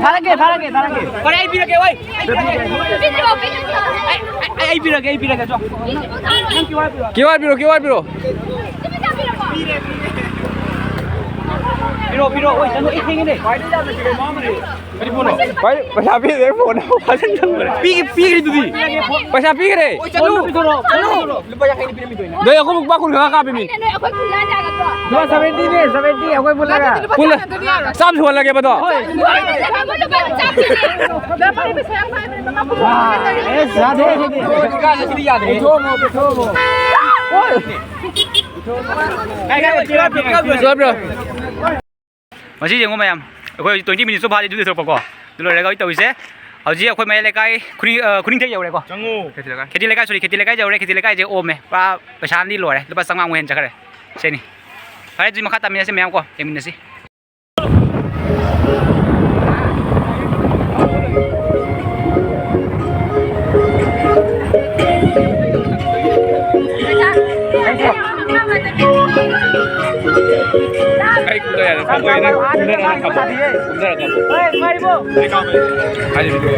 ꯊꯥꯔꯛꯀꯦ, ꯊꯥꯔꯛꯀꯦ, ꯊꯥꯔꯛꯀꯦ꯫ ꯐꯔꯦ, ꯑꯩ ꯄꯤꯔꯛꯀꯦ, ꯍꯣꯏ꯫ ꯄꯤꯔꯛꯑꯣ, ꯄꯤꯔꯛꯑꯣ꯫ ꯑꯩ, ꯑꯩ, ꯑꯩ ꯄꯤꯔꯛꯀꯦ, ꯑꯩ ꯄꯤꯔꯛꯀꯦ, ꯆꯣ꯫ ꯅꯪ ꯀ꯭ꯌꯨ ꯑꯥꯔ ꯄꯤꯔꯛꯑꯣ꯫ ꯀ꯭ꯌꯨ ꯑꯥꯔ ꯄꯤꯔꯛꯑꯣ, ꯀ꯭ꯌꯨ ꯑꯥꯔ ꯄꯤꯔꯛꯑꯣ꯫ ꯄꯤꯔꯛꯑꯣ, ꯄꯤꯔꯛꯑꯣ꯫ ꯑꯣꯏ, ꯆꯠꯂꯣ, ꯑꯩ ꯊꯦꯡꯉꯦꯅꯦ꯫ ꯀꯔꯤ ꯐꯣꯟꯅꯣ? ꯄꯩꯁꯥ ꯄꯤꯗꯦ, ꯐꯣꯟ ꯐꯖꯅ ꯊꯝꯈ꯭ꯔꯦ꯫ ꯄꯤꯒꯦ, ꯄꯤꯈ꯭ꯔꯤꯗꯨꯗꯤ꯫ ꯄꯩꯁꯥ ꯄꯤꯈ꯭ꯔꯦ꯫ ꯑꯣꯏ, ꯆꯠꯂꯣ꯫ ꯐꯣꯟꯗꯣ ꯄꯤꯊꯣꯔꯛꯑꯣ, ꯐꯣꯟꯗꯣ ꯄꯤꯊꯣꯔꯛꯑꯣ꯫ ꯅꯣꯏ ꯑꯩꯈꯣꯏ ꯂꯨꯄꯥ ꯀꯨꯟ ꯈꯛ ꯀꯥꯞꯄꯤꯃꯤ꯫ ꯅꯣꯏ ꯑꯩꯈꯣꯏ ꯈꯨꯜ ꯌꯥ ꯌꯥꯒꯗ꯭ꯔꯣ? ꯂꯨꯄꯥ ꯁꯚꯦꯟꯇꯤꯅꯦ, ꯁꯚꯦꯟꯇꯤ ꯑꯩꯈꯣꯏ ꯄꯨꯜꯂꯒ꯫ ꯄꯨꯜꯂ ꯆꯥꯝ ꯁꯨꯍꯜꯂꯒꯦꯕ ꯑꯗꯣ꯫ ꯍꯣꯏ꯫ ꯂꯨꯄꯥ ꯆꯥꯝ ꯄꯤꯒꯦ꯫ ꯑꯦꯁ, ꯌꯥꯗꯦ, ꯁꯤꯗꯤ꯫ ꯁꯤꯗꯤ ꯌꯥꯗ꯭ꯔꯦ꯫ ꯄꯤꯊꯣꯛꯑꯝꯃꯣ, ꯄꯤꯊꯣꯛꯑꯝꯃꯣ꯫ ꯍꯣꯏ꯫ ꯀꯥꯏ, ꯀꯥꯏ, ꯀꯥꯏ, ꯀꯥꯏ, ꯀꯥꯏ, ꯀꯥꯏ, ꯀꯥꯏ, ꯀꯥꯏ, ꯀꯥꯏ, ꯉꯁꯤ ꯌꯦꯡꯉꯣ ꯃꯌꯥꯝ, ꯑꯩꯈꯣꯏ ꯍꯧꯖꯤꯛ twenty minutes ꯐꯥꯗꯤ ꯑꯗꯨꯗ ꯊꯣꯛꯄꯀꯣ꯫ ꯑꯗꯨ ꯂꯣꯏꯔꯒ ꯍꯧꯖꯤꯛ ꯇꯧꯔꯤꯁꯦ, ꯍꯧꯖꯤꯛ ꯑꯩꯈꯣꯏ ꯃꯌꯥꯏ ꯂꯩꯀꯥꯏ ꯈꯨꯅꯤꯡ-, ꯑ, ꯈꯨꯅꯤꯡꯊꯦꯛ ꯌꯧꯔꯦꯀꯣ꯫ ꯆꯪꯉꯨ꯫ ꯈꯦꯇꯤ ꯂꯩꯀꯥꯏ, sorry, ꯈꯦꯇꯤ ꯂꯩꯀꯥꯏ ꯌꯧꯔꯦ꯫ ꯈꯦꯇꯤ ꯂꯩꯀꯥꯏꯁꯦ ꯑꯣꯝꯃꯦ꯫ ꯄꯨꯔꯥ ꯄꯩꯁꯥꯅꯗꯤ ꯂꯣꯏꯔꯦ꯫ ꯂꯨꯄꯥ ꯆꯥꯝꯃꯉꯥꯃꯨꯛ ꯍꯦꯟ ꯆꯠꯈ꯭ꯔꯦ꯫ ꯁꯤꯅꯤ꯫ ꯐꯔꯦ, ꯑꯗꯨꯗꯤ ꯃꯈꯥ ꯇꯥꯃꯤꯟꯅꯁꯤ ꯃꯌꯥꯝ ꯀꯣ, ꯌꯦꯡꯃꯤꯟꯅꯁꯤ꯫ ꯑꯩ ꯀꯨꯝꯊ ꯌꯥꯔꯦ, ꯊꯝꯃꯣ, ꯑꯩ ꯅꯪ ꯀꯨꯝꯊꯔꯒ ꯊꯝꯃꯣ, ꯀꯨꯝꯊꯔꯒ ꯊꯝꯃꯣ꯫ ꯑꯩ ꯀꯥꯞꯄꯦ꯫ ꯍꯥꯏꯗꯤ video꯫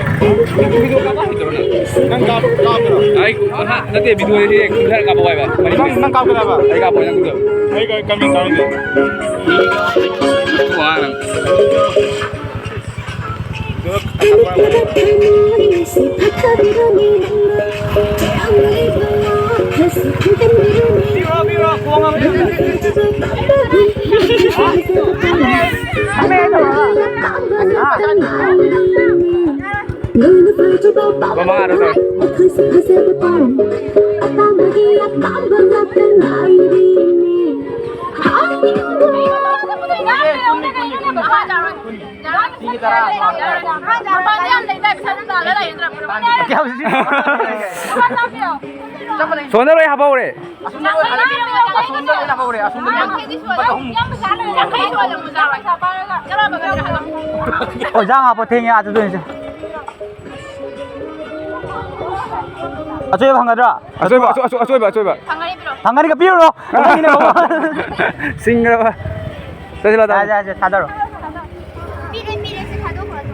Video ꯀꯥꯞꯄ ꯍꯩꯇꯕ꯭ꯔꯣ ꯅꯪ? ꯅꯪ ꯀꯥꯞ-, ꯀꯥꯞꯄ꯭ꯔꯣ? ꯑꯩ, ꯑꯍ, ꯅꯠꯇꯦ, video ꯗꯤ ꯀꯨꯝꯊꯔꯒ ꯀꯥꯞꯄꯣ ꯍꯥꯏꯕ꯫ ꯅꯪ, ꯅꯪ ꯀꯥꯞꯀꯗꯕ? ꯑꯩ ꯀꯥꯞꯄꯣ, ꯅꯪ ꯀꯨꯝꯊꯔꯣ꯫ ꯑꯩ ꯀ-, ꯀꯃꯤ ꯀꯥꯞꯄꯤꯒꯦ꯫ ꯋꯥ ꯅꯪ꯫ ꯃꯃꯥꯔꯣ ꯇꯧꯔꯦ꯫ ꯑꯄꯥꯝꯕꯒꯤ ꯑꯄꯥꯝꯕ ꯉꯥꯛꯇ ꯉꯥꯏꯔꯤꯅꯦ꯫ ꯃꯄꯥꯟꯗ ꯌꯥꯝ ꯂꯩꯗꯥꯏ? ꯄꯩꯁꯥ ꯑꯗꯨꯝ ꯇꯥꯜꯂ ꯂꯩꯔꯗ꯭ꯔꯥ? ꯀꯌꯥ ꯍꯧꯖꯤꯛ? ꯂꯨꯄꯥ ꯆꯥꯝ ꯄꯤꯔꯛꯑꯣ꯫ ꯁꯣꯝꯗ ꯂꯣꯏ ꯍꯥꯞꯍꯧꯔꯦ꯫ ꯑꯁꯣꯝꯗ ꯂꯣꯏ ꯍꯥꯞꯍꯧꯔꯦ꯫ ꯑꯁꯣꯝꯗ ꯂꯨꯄꯥ ꯆꯍꯨꯝ꯫ ꯌꯥꯡꯈꯩ ꯁꯨꯍꯜꯂꯣ, ꯃꯣꯖꯥ ꯍꯣꯏ꯫ ꯆꯔꯥ ꯕꯒꯔ ꯍꯜꯂꯣ꯫ ꯑꯣ, ꯏꯟꯖꯥꯡ ꯍꯥꯞꯄ ꯊꯦꯡꯉꯦ, ꯑꯥꯗ ꯑꯗꯨ ꯑꯣꯏꯅ ꯆꯠ-, ꯑꯆꯣꯏꯕ ꯐꯪꯒꯗ꯭ꯔꯣ? ꯑꯆꯣꯏꯕ, ꯑꯆꯣ-, ꯑꯆꯣ-, ꯑꯆꯣꯏꯕ, ꯑꯆꯣꯏꯕ꯫ ꯐꯪꯒꯅꯤ, ꯄꯤꯔꯛꯑꯣ꯫ ꯐꯪꯒꯅꯤꯒ ꯄꯤꯔꯨꯔꯣ꯫ ꯅꯪꯒꯤꯅꯦ, ꯕꯥꯕꯥ꯫ ꯁꯤꯡꯒ꯭ꯔꯕ꯫ ꯆꯠꯁꯤꯜꯂꯣ, ꯌꯥꯔꯦ, ꯇꯥꯃꯣ꯫ ꯌꯥꯔꯦ, ꯌꯥꯔꯦ, ꯊꯥꯗꯔꯣ꯫ ꯄꯤꯔꯦ, ꯄꯤꯔꯦ, ꯁꯤ ꯊꯥꯗꯣꯛꯈ꯭ꯔꯣ, ꯑꯗꯣ꯫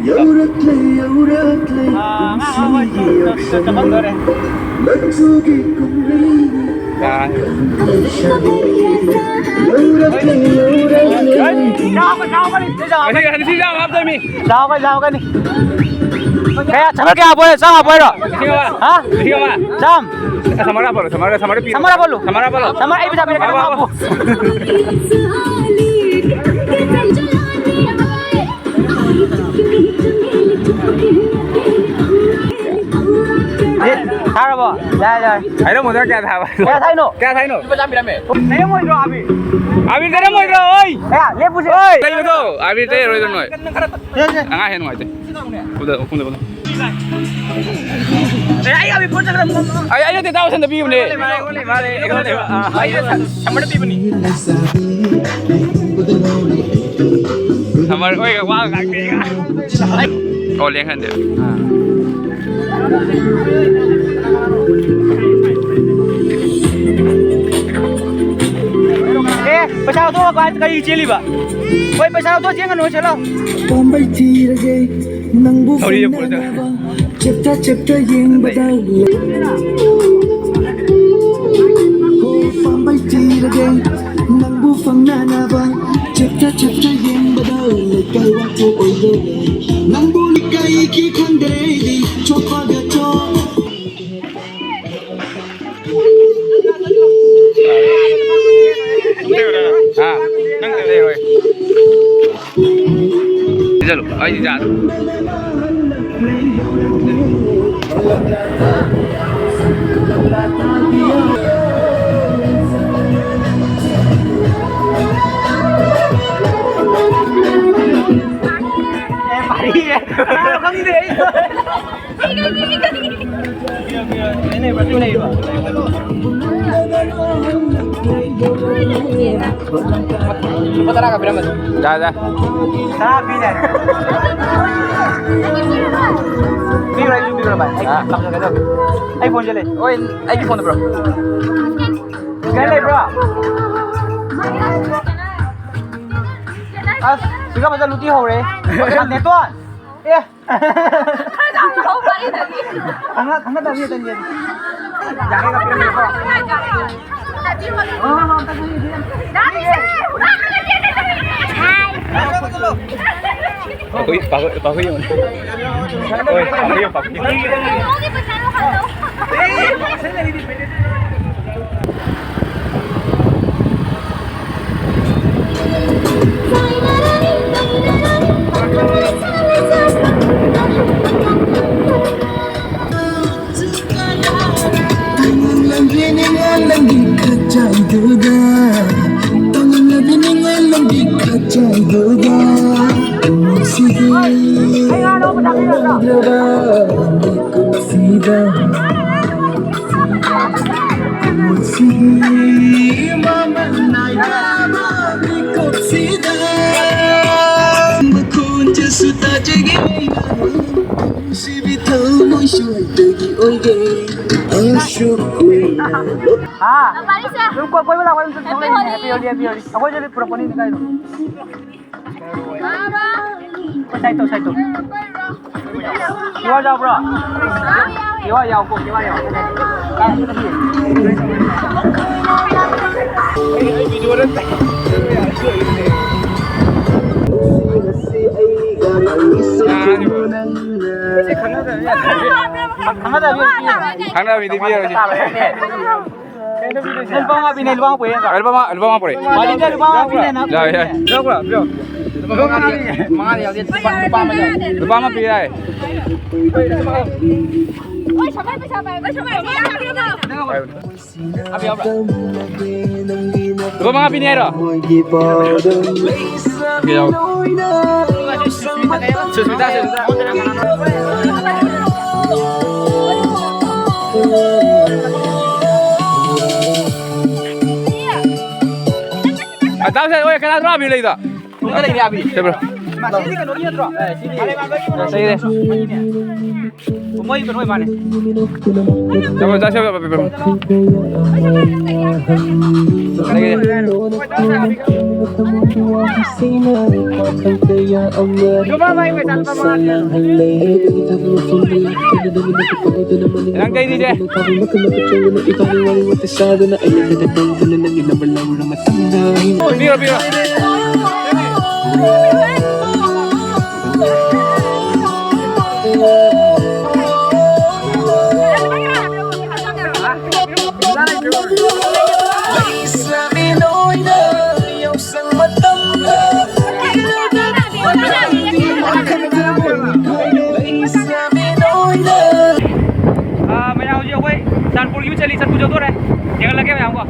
ꯌꯧꯔꯛꯂꯦ, ꯌꯧꯔꯛꯂꯦ, ꯑꯥ, ꯉꯥ ꯄꯨꯟꯁꯤꯒꯤ ꯍꯥꯞꯄ ꯌꯥꯎꯁꯪ꯫ ꯆꯠꯄ ꯐꯪꯗꯣꯔꯦ꯫ ꯃꯆꯨꯒꯤ ꯀꯨꯝꯍꯩ꯫ ꯑꯥ꯫ ꯌꯧꯔꯛꯂꯦ, ꯌꯧꯔꯛꯂꯦ꯫ ꯍꯟꯗꯛ, ꯍꯟꯗꯛ ꯁꯤ ꯌꯥꯝ ꯍꯥꯞꯇꯣꯏꯃꯤ꯫ ꯆꯥꯎꯒꯅꯤ, ꯆꯥꯎꯒꯅꯤ꯫ ꯀꯌꯥ, ꯁꯃꯔ ꯀꯌꯥ ꯍꯥꯞꯄꯣꯏ? ꯆꯥꯝ ꯍꯥꯞꯄꯣꯏꯔꯣ? ꯂꯤꯁꯤꯡ ꯑꯃ꯫ ꯍꯥ? ꯂꯤꯁꯤꯡ ꯑꯃ꯫ ꯆꯥꯝ꯫ ꯑꯦ, ꯁꯃꯔ ꯍꯥꯞꯄꯣ, ꯁꯃꯔ, ꯁꯃꯔ ꯄꯤꯔꯣ꯫ ꯁꯃꯔ ꯍꯥꯞꯄꯣ꯫ ꯁꯃꯔ ꯍꯥꯞꯄꯣ꯫ ꯁꯃꯔ, ꯑꯩ ꯄꯩꯁꯥ ꯄꯤꯔꯛꯀꯦ, ꯅꯪ ꯍꯥꯞꯄꯣ꯫ ꯑꯦ, ꯊꯥꯔꯕꯣ? ꯌꯥꯔꯦ, ꯌꯥꯔꯦ꯫ ꯍꯥꯏꯔꯝꯃꯣꯗ, ꯀꯌꯥ ꯊꯥꯕ? ꯀꯌꯥ ꯊꯥꯏꯅꯣ? ꯀꯌꯥ ꯊꯥꯏꯅꯣ? ꯂꯨꯄꯥ ꯆꯥꯝ ꯄꯤꯔꯝꯃꯦ꯫ ꯂꯩꯔꯝꯃꯣꯏꯗ꯭ꯔꯣ, ꯑꯕꯤ? ꯑꯕꯤꯔ ꯂꯩꯔꯝꯃꯣꯏꯗ꯭ꯔꯣ, ꯑꯣꯏ? ꯀꯌꯥ? ꯂꯦꯞꯄꯨꯁꯦ꯫ ꯑꯣꯏ! ꯂꯩꯕꯗꯣ, ꯑꯕꯤꯔ ꯂꯩꯔꯔꯣꯏꯗ ꯅꯣꯏ꯫ ꯁꯦ, ꯁꯦ꯫ ꯑꯉꯥꯡ ꯍꯦꯟꯅ ꯅꯨꯡꯉꯥꯏꯇꯦ꯫ ꯈꯨꯝꯗ, ꯈꯨꯝꯗ, ꯈꯨꯝꯗ꯫ ꯑꯦ, ꯑꯩ ꯑꯕꯤꯔ ꯄꯣꯠ ꯆꯪꯈ꯭ꯔꯦ꯫ ꯑꯩ, ꯑꯩ ꯅꯠꯇꯦ, ꯇꯥꯎ ꯁꯟꯗ ꯄꯤꯕꯅꯦ꯫ ꯃꯥꯅꯦ, ꯃꯥꯅꯦ, ꯃꯥꯅꯦ, ꯑꯩꯉꯣꯟꯗ ꯂꯩꯕ꯫ ꯑꯥ, ꯑꯩ ꯁꯝꯃꯔꯗ ꯄꯤꯕꯅꯤ꯫ ꯁꯝꯃꯔ ꯑꯣꯏꯒ ꯋꯥꯒ ꯉꯥꯛꯇꯦꯒ꯫ ꯑꯣ, ꯂꯦꯡꯍꯟꯗꯦ꯫ ꯑꯥ꯫ ꯑꯦ, ꯄꯩꯁꯥ ꯂꯧꯊꯣꯛꯑꯒ ꯀꯔꯤ ꯆꯦꯜꯂꯤꯕ? ꯍꯣꯏ, ꯄꯩꯁꯥ ꯂꯧꯊꯣꯛꯑ ꯆꯦꯟꯒꯅꯨ, ꯆꯠꯂꯣ꯫ ꯄꯥꯝꯕꯩ ꯊꯤꯔꯒꯦ ꯅꯪꯕꯨ ꯁꯣꯔꯤ, ꯐꯪꯅꯅꯕ꯫ ꯆꯦꯞꯇ ꯆꯦꯞꯇ ꯌꯦꯡꯕꯗ ꯂꯩ꯫ ꯍꯣ, ꯄꯥꯝꯕꯩ ꯊꯤꯔꯒꯦ ꯅꯪꯕꯨ ꯐꯪꯅꯅꯕ꯫ ꯆꯦꯞꯇ ꯆꯦꯞꯇ ꯌꯦꯡꯕꯗ ꯂꯩꯀꯥꯏ ꯋꯥꯊꯣꯛ ꯑꯣꯏꯗꯧꯔꯦ꯫ ꯅꯪꯕꯨ ꯂꯩꯀꯥꯏꯒꯤ ꯈꯪꯗ꯭ꯔꯦꯗꯤ ꯆꯣꯞꯄꯒ ꯆꯣꯞ꯫ ꯍꯥ? ꯅꯪ ꯂꯩꯔꯣꯏ꯫ ꯆꯠꯂꯨ, ꯑꯩꯗꯤ ꯆꯥꯗ꯭ꯔꯦ꯫ ꯈꯪꯗꯦ ꯑꯩ꯫ ꯂꯩꯕ꯭ꯔꯥ? ꯇꯨ ꯂꯩꯕ꯭ꯔꯥ? ꯂꯨꯄꯥ ꯇꯔꯥꯒ ꯄꯤꯔꯝꯕꯗꯣ꯫ ꯌꯥ, ꯌꯥ꯫ ꯇꯔꯥ ꯄꯤꯅꯦ꯫ ꯄꯤꯔꯣ, ꯑꯩꯁꯨ ꯄꯤꯔꯣ, ꯚꯥꯏ꯫ ꯑꯩ ꯑꯥ꯫ ꯀꯞꯆꯒꯦ ꯇꯧꯕ꯫ ꯑꯩ ꯐꯣꯟꯁꯦ ꯂꯩ꯫ ꯍꯣꯏ, ꯑꯩꯒꯤ ꯐꯣꯟꯗꯣ ꯄꯤꯔꯣ꯫ ꯀꯥꯏ ꯂꯩꯕ꯭ꯔꯣ? ꯑꯁ, ꯁꯤꯒ ꯐꯖꯅ ꯂꯨꯇꯤ ꯍꯧꯔꯦ꯫ ꯅꯦꯇꯣꯟ! ꯑꯦ! ꯈꯪꯅ-, ꯈꯪꯅꯗꯕ ꯃꯤ ꯑꯇꯅꯤ꯫ ꯌꯥꯔꯦ, ꯀꯛꯄꯤꯔꯝꯃꯦꯀꯣ꯫ ꯄꯥꯛꯍꯨꯏ, ꯄꯥꯛꯍꯨꯏ, ꯄꯥꯛꯍꯨꯏ ꯑꯃ꯫ ꯍꯣꯏ, ꯄꯥꯛꯍꯨꯏ ꯑꯃ, ꯄꯥꯛꯍꯨꯏ ꯑꯃ꯫ ꯃꯈꯣꯟꯁꯤꯁꯨ ꯇꯥꯖꯒꯦ ꯑꯩꯅ, ꯅꯨꯡꯁꯤꯕꯤ ꯊꯃꯣꯏ ꯁ꯭ꯋꯥꯏꯗꯒꯤ ꯑꯣꯏꯒꯦ꯫ ꯑꯁꯨꯛ ꯀꯨꯏꯅ ꯍꯥ? ꯑꯗꯨꯝ ꯀꯣꯏ-, ꯀꯣꯏꯕ ꯂꯥꯛꯄ ꯑꯗꯨꯝ ꯆꯠ-, Happy Holi꯫ Happy Holi, Happy Holi꯫ ꯑꯩꯈꯣꯏꯁꯨ ꯄꯨꯔꯛꯄꯅꯤ ꯀꯥꯏꯗꯣ꯫ ꯁꯥꯏꯠ ꯇꯧ, ꯁꯥꯏꯠ ꯇꯧ꯫ ꯀ꯭ꯌꯨ ꯑꯥꯔ ꯌꯥꯎꯕ꯭ꯔꯣ? ꯀ꯭ꯌꯨ ꯑꯥꯔ ꯌꯥꯎꯀꯣ, ꯀ꯭ꯌꯨ ꯑꯥꯔ ꯌꯥꯎ꯫ ꯈꯪꯅꯗꯕ ꯃꯤ꯫ ꯈꯪꯅꯕ ꯃꯤꯗꯤ ꯄꯤꯔꯣꯏꯁꯦ꯫ ꯂꯨꯄꯥ ꯃꯉꯥ ꯄꯤꯅꯦ, ꯂꯨꯄꯥ ꯃꯉꯥ ꯄꯨꯔꯛꯑꯦ꯫ ꯂꯨꯄꯥ ꯃꯉꯥ, ꯂꯨꯄꯥ ꯃꯉꯥ ꯄꯨꯔꯛꯑꯦ꯫ ꯋꯥꯔꯤꯗ ꯂꯨꯄꯥ ꯃꯉꯥ ꯄꯤꯅꯦ, ꯅꯪ ꯌꯥꯏ, ꯌꯥꯏ꯫ ꯄꯨꯔꯛꯑꯦ꯫ ꯂꯨꯄꯥ ꯃꯉꯥ ꯄꯤ-, ꯃꯉꯥ ꯌꯥꯎꯗꯦ, ꯂꯨꯄꯥ, ꯂꯨꯄꯥ ꯑꯃ ꯌꯥꯎꯗꯦ꯫ ꯂꯨꯄꯥ ꯑꯃ ꯄꯤ ꯌꯥꯏ꯫ ꯍꯣꯏ, ꯁꯃꯥꯏ ꯄꯩꯁꯥ ꯄꯥꯏ, ꯍꯣꯏ, ꯁꯃꯥꯏ ꯄꯩꯁꯥ ꯄꯥꯏ꯫ ꯂꯨꯄꯥ ꯃꯉꯥ ꯄꯤꯅꯤ ꯍꯥꯏꯔꯣ? ꯌꯥꯎ꯫ ꯁꯨꯁꯃꯤꯇꯥ, ꯁꯨꯁꯃꯤꯇꯥ꯫ ꯑ, ꯇꯥꯃꯣ ꯁꯥꯏ, ꯑꯣꯏ, ꯀꯅꯥꯗꯅꯣ ꯑꯕꯤ ꯂꯩꯗꯣ? ꯁꯤꯗ ꯂꯩꯅꯦ, ꯑꯕꯤ꯫ ꯁꯦ, bro꯫ ꯁꯤꯗꯤ ꯀꯩꯅꯣꯒꯤ ꯅꯠꯇ꯭ꯔꯣ? ꯑꯦ, ꯁꯤꯗꯤ ꯂꯩꯔꯦ꯫ ꯃꯣꯏ ꯀꯩꯅꯣ ꯑꯣꯏ ꯃꯥꯅꯦ꯫ ꯇꯥꯃꯣ, ꯆꯥꯁꯦ, bro, bro, bro꯫ ꯂꯩꯔꯦ꯫ ꯅꯪ ꯀꯩꯅꯤꯁꯦ? ꯄꯤꯔꯣ, ꯄꯤꯔꯣ꯫ ꯑꯥ, ꯃꯌꯥꯝ ꯍꯧꯖꯤꯛ ꯑꯩꯈꯣꯏ ꯆꯥꯟꯄꯨꯔꯒꯤ ꯌꯨꯝ ꯆꯠꯂꯤ, ꯆꯠꯄꯨ ꯆꯠꯇꯣꯔꯦ꯫ ꯌꯦꯡꯍꯜꯂꯒꯦ ꯃꯌꯥꯝ ꯀꯣ꯫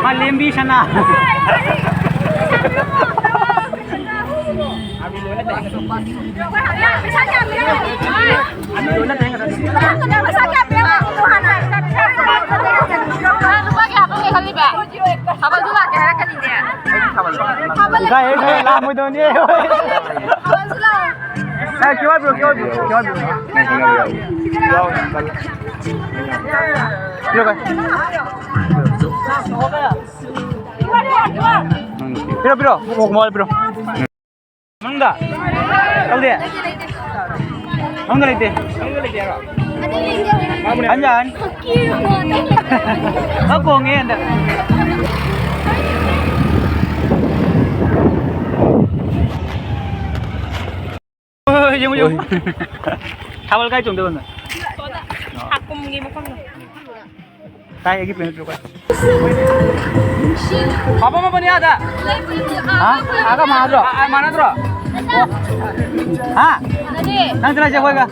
ꯃꯥꯂꯦꯝꯕꯤ ꯁꯅꯥ꯫ ꯂꯨꯄꯥ ꯀꯌꯥ ꯐꯪꯉꯦ ꯈꯜꯂꯤꯕ? ꯊꯥꯕꯜꯁꯨ ꯂꯥꯛꯀꯦ ꯍꯥꯏꯔꯛꯀꯅꯤꯅꯦ꯫ ꯏꯀꯥꯏꯍꯦ, ꯏꯀꯥꯏꯍꯦ, ꯂꯥꯛꯑꯝꯃꯣꯏꯗꯕꯅꯤ꯫ ꯊꯥꯕꯜꯁꯨ ꯂꯥꯛꯑꯣ꯫ ꯑꯦ, ꯀ꯭ꯌꯨ ꯑꯥꯔ ꯄꯤꯔꯛꯑꯣ, ꯀ꯭ꯌꯨ ꯑꯥꯔ ꯄꯤꯔꯛꯑꯣ, ꯀ꯭ꯌꯨ ꯑꯥꯔ ꯄꯤꯔꯛꯑꯣ꯫ ꯄꯤꯔꯛꯑꯣ, ꯀꯥꯏ꯫ ꯄꯤꯔꯛꯑꯣ, ꯄꯤꯔꯛꯑꯣ, ꯃꯣ-, ꯃꯣ-, ꯄꯤꯔꯛꯑꯣ꯫ ꯃꯅꯨꯡꯗ ꯇꯧꯗꯦ꯫ ꯃꯅꯨꯡꯗ ꯂꯩꯇꯦ꯫ ꯍꯟꯖꯟ꯫ ꯈꯔ ꯀꯣꯡꯉꯦ ꯍꯟꯗꯛ꯫ ꯍꯣꯏ, ꯍꯣꯏ, ꯌꯦꯡꯉꯨ, ꯌꯦꯡꯉꯨ꯫ ꯊꯥꯕꯜ ꯀꯥꯏ ꯆꯣꯡꯗꯣꯏꯕ ꯅꯪ? ꯍꯥꯀꯨꯝꯒꯤ ꯃꯐꯝꯗꯣ꯫ ꯀꯥꯏ ꯑꯩꯒꯤ ꯄꯦꯟ ꯄꯤꯔꯛꯑꯣ꯫ ꯍꯥꯞꯄꯝꯃꯕꯅꯤ ꯑꯥꯗ꯫ ꯍꯥ? ꯑꯥꯒ ꯃꯥꯟꯅꯗ꯭ꯔꯣ? ꯑꯥ, ꯑꯥ, ꯃꯥꯟꯅꯗ꯭ꯔꯣ? ꯍꯥ? ꯅꯪ ꯆꯠꯂꯁꯦ ꯑꯩꯈꯣꯏꯒ꯫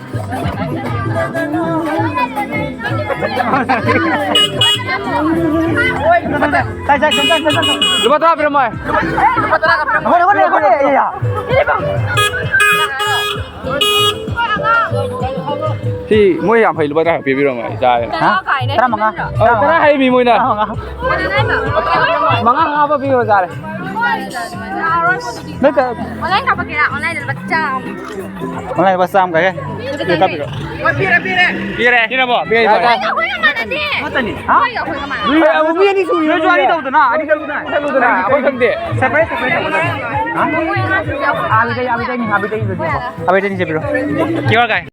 ꯂꯨꯄꯥ ꯇꯔꯥ ꯄꯤꯔꯝꯃꯣ꯫ ꯂꯨꯄꯥ ꯇꯔꯥ ꯈꯛ ꯄꯤꯔꯝꯃꯣ꯫ ꯁꯤ ꯃꯣꯏ ꯌꯥꯝ ꯐꯩ, ꯂꯨꯄꯥ ꯇꯔꯥ ꯄꯤꯕꯤꯔꯝꯃꯣ, ꯑꯩ ꯆꯥꯔꯦ꯫ ꯍꯥ? ꯇꯔꯥꯃꯉꯥ꯫ ꯑꯧ, ꯇꯔꯥ ꯍꯥꯏꯃꯤ ꯃꯣꯏꯅ꯫ ꯇꯔꯥꯃꯉꯥ꯫ ꯃꯉꯥ ꯃꯉꯥ ꯄꯤꯔꯣ, ꯆꯥꯔꯦ꯫ ꯅꯣꯏ ꯀ- ꯑꯣꯟꯂꯥꯏꯟ ꯀꯥꯞꯄꯛꯀꯦꯔꯥ? ꯑꯣꯟꯂꯥꯏꯟꯗ ꯂꯨꯄꯥ ꯆꯥꯝꯃ꯫ ꯑꯣꯟꯂꯥꯏꯟ ꯂꯨꯄꯥ ꯆꯥꯝꯃ ꯀꯛꯑꯦ꯫ ꯂꯨꯄꯥ ꯆꯥꯝꯃ꯫ ꯄꯤꯔꯦ, ꯄꯤꯔꯦ꯫ ꯄꯤꯔꯦ꯫ ꯄꯤꯔꯕꯣ? ꯄꯤꯔꯦ, ꯄꯤꯔꯦ꯫ ꯑꯩꯈꯣꯏꯒ ꯃꯥꯟꯅꯗꯦ꯫ ꯃꯥꯅꯤ꯫ ꯍꯥ? ꯑꯩꯈꯣꯏꯒ, ꯑꯩꯈꯣꯏꯒ ꯃꯥꯟꯅꯗꯦ꯫ ꯅꯣꯏꯁꯨ ꯑꯅꯤ ꯇꯧꯗꯅ, ꯑꯅꯤ ꯆꯠꯂꯨꯗꯅ, ꯆꯠꯂꯨꯗꯅ꯫ ꯑꯩꯈꯣꯏ ꯈꯪꯗꯦ꯫ Separate, separate ꯇꯧꯒꯗꯕꯅꯤ꯫ ꯍꯥ? ꯑꯩꯈꯣꯏ ꯑꯉꯥꯡꯁꯤꯡꯁꯦ ꯑꯩꯈꯣꯏ ꯑꯥꯕꯤꯗ, ꯑꯥꯕꯤꯗ, ꯑꯥꯕꯤꯗ, ꯑꯥꯕꯤꯗ ꯆꯠꯄꯤꯔꯣ꯫ ꯀ꯭ꯌꯨ ꯑꯥꯔ ꯀꯥꯏ꯫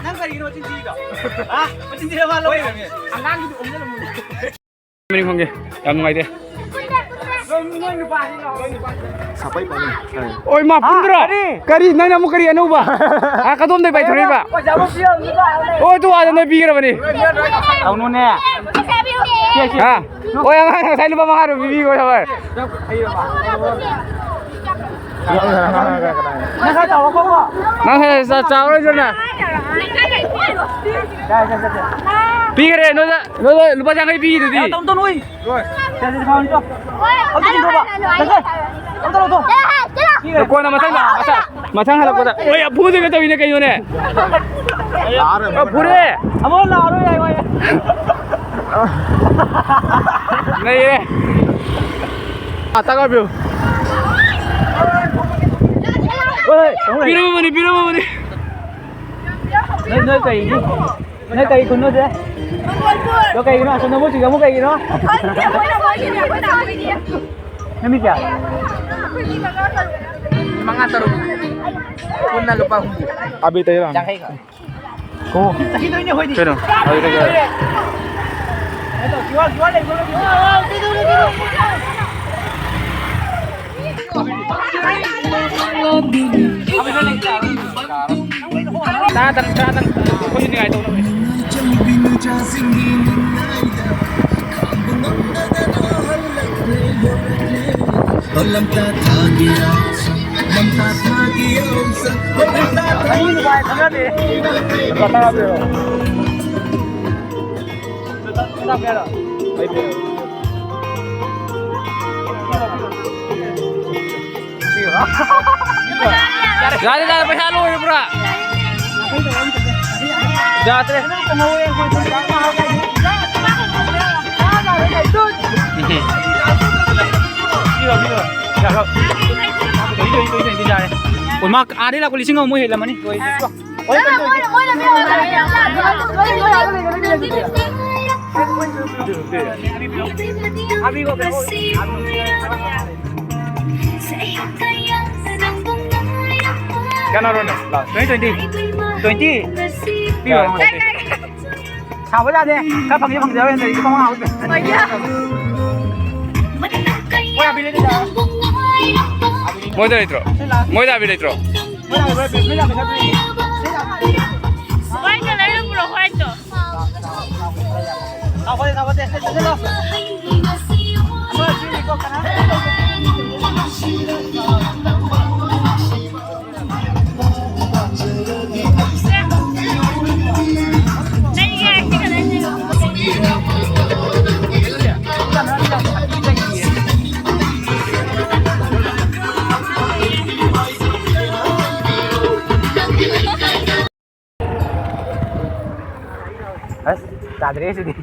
ꯅꯪ ꯀꯔꯤꯒꯤꯅꯣ ꯃꯆꯤꯟ ꯊꯤꯔꯤꯗꯣ? ꯍꯥ? ꯃꯆꯤꯟ ꯊꯤꯔ ꯃꯥꯜꯂꯣ? ꯑꯉꯥꯡꯒꯤꯗꯨ ꯑꯣꯟꯁꯤꯜꯂꯝꯃꯨꯅꯦ꯫ ꯃꯅꯤꯡ ꯈꯪꯒꯦ꯫ ꯌꯥꯝ ꯅꯨꯡꯉꯥꯏꯇꯦ꯫ ꯁꯥꯄꯩ ꯄꯥꯝꯃꯤ꯫ ꯑꯣꯏ, ꯃꯥ ꯄꯨꯟꯗ꯭ꯔꯣ? ꯀꯔꯤ? ꯀꯔꯤ? ꯅꯪꯅ ꯑꯃꯨꯛ ꯀꯔꯤ ꯑꯅꯧꯕ? ꯑꯥ, ꯀꯗꯣꯝꯗꯩ ꯄꯥꯏꯊꯣꯔꯛꯏꯕ? ꯑꯣ, ꯑꯗꯨ ꯑꯥꯗ ꯅꯣꯏ ꯄꯤꯈ꯭ꯔꯕꯅꯤ꯫ ꯇꯧꯅꯨꯅꯦ꯫ ꯁꯦ, ꯁꯦ꯫ ꯍꯥ? ꯑꯣꯏ, ꯑꯉꯥꯡ ꯉꯁꯥꯏ ꯂꯨꯄꯥ ꯃꯉꯥ ꯄꯤꯕꯤꯈꯣ, ꯍꯣꯏ꯫ ꯅꯪ ꯈꯔ ꯆꯥꯎꯔꯣ, ꯀꯣ, ꯀꯣ꯫ ꯅꯪ ꯈꯔ ꯆꯥ-, ꯆꯥꯎꯔꯣꯏꯗ꯭ꯔꯣ ꯅꯪ? ꯌꯥꯔꯦ, ꯌꯥꯔꯦ, ꯌꯥꯔꯦ꯫ ꯄꯤꯈ꯭ꯔꯦ, ꯅꯣꯏꯗ, ꯅꯣꯏꯗ ꯂꯨꯄꯥ ꯌꯥꯡꯈꯩ ꯄꯤꯈꯤꯗꯨꯗꯤ꯫ ꯌꯥꯔꯦ, ꯇꯧ, ꯇꯧ, ꯅꯣꯏ꯫ ꯁꯦ, ꯁꯦ, ꯁꯦ, ꯐꯥꯎꯟ ꯆꯣ꯫ ꯑꯝꯇ ꯆꯤꯡꯊꯣꯛꯑꯣ꯫ ꯁꯦ, ꯁꯦ꯫ ꯑꯝꯇ ꯂꯧꯊꯣꯛꯑꯣ꯫ ꯀꯣꯟꯅ ꯃꯊꯪ, ꯃꯊꯪ, ꯃꯊꯪ ꯍꯜꯂꯛꯄꯗ꯫ ꯍꯣꯏ, ꯐꯨꯗꯣꯏꯒ ꯇꯧꯔꯤꯅꯦ ꯀꯩꯅꯣꯅꯦ? ꯂꯥꯛꯑꯔꯣꯏ꯫ ꯑ, ꯐꯨꯔꯦ꯫ ꯑꯃꯨꯛ ꯂꯥꯛꯑꯔꯣꯏ ꯍꯥꯏ, ꯍꯥꯏ꯫ ꯂꯩꯔꯦ꯫ ꯑ, ꯇꯥꯛ ꯄꯤꯌꯨ꯫ ꯍꯣꯏ, ꯍꯣꯏ꯫ ꯄꯤꯔꯝꯃꯕꯅꯤ, ꯄꯤꯔꯝꯃꯕꯅꯤ꯫ ꯅꯣꯏ, ꯅꯣꯏ ꯀꯩꯅꯣ? ꯅꯣꯏ ꯀꯔꯤ ꯈꯨꯟꯅꯣ ꯁꯦ? ꯑꯗꯣ ꯀꯩꯒꯤꯅꯣ? ꯑꯁꯣꯝꯗ ꯃꯣꯏ ꯆꯤꯡꯉꯝꯃꯨ ꯀꯩꯒꯤꯅꯣ? ꯅꯨꯃꯤꯠ ꯀꯌꯥ? ꯃꯉꯥ ꯇꯔꯨꯛ꯫ ꯄꯨꯟꯅ ꯂꯨꯄꯥ ꯍꯨꯝꯐꯨ꯫ ꯑꯕꯤ ꯇꯩꯔꯥ? ꯌꯥꯡꯈꯩ ꯈꯛ꯫ ꯑꯣ꯫ ꯀꯩꯅꯣ? ꯇꯔꯥꯗꯪ, ꯇꯔꯥꯗꯪ꯫ ꯑꯩꯈꯣꯏꯁꯨ ꯅꯤꯡꯉꯥꯏ ꯇꯧꯅꯕꯅꯦ꯫ ꯂꯝꯇꯥ ꯊꯥꯒꯤ ꯌꯥꯎꯁꯪ, ꯂꯝꯇꯥ ꯊꯥꯒꯤ ꯌꯥꯎꯁꯪ, ꯍꯣ ꯂꯝꯇꯥ ꯊꯥꯒꯤ ꯌꯥꯎꯁꯪ꯫ ꯌꯥꯔꯦ, ꯌꯥꯔꯦ, ꯄꯩꯁꯥ ꯂꯣꯏꯔꯕ꯭ꯔꯥ? ꯌꯥꯗ꯭ꯔꯦ꯫ ꯎꯃꯥ ꯑꯥꯗꯩ ꯂꯥꯛꯄ ꯂꯤꯁꯤꯡ ꯑꯃ ꯃꯣꯏ ꯍꯦꯜꯂꯝꯃꯅꯤ꯫ ꯂꯣꯏꯔꯦ꯫ ꯀꯌꯥꯅꯣ ꯔꯣꯅꯦ? ꯂꯥꯁ ꯇ꯭ꯋꯦꯟꯇꯤ, ꯇ꯭ꯋꯦꯟꯇꯤ꯫ ꯇ꯭ꯋꯦꯟꯇꯤ? ꯄꯤꯌꯣ꯫ ꯁꯥꯕ ꯌꯥꯗꯦ꯫ ꯈꯔ ꯐꯪꯉꯦ ꯐꯪꯖꯔꯣꯏ꯫ ꯂꯨꯄꯥ ꯃꯉꯥ ꯍꯥꯞꯄꯦ꯫ ꯃꯣꯏꯗ ꯂꯩꯇ꯭ꯔꯣ? ꯃꯣꯏꯗ ꯑꯕꯤ ꯂꯩꯇ꯭ꯔꯣ? ꯋꯥꯏꯠꯇꯣ ꯂꯩꯔ ꯄꯨꯔꯛꯑꯣ, ꯋꯥꯏꯠꯇꯣ꯫ ꯑꯁ, ꯇꯥꯗ꯭ꯔꯦ ꯁꯤꯗꯤ꯫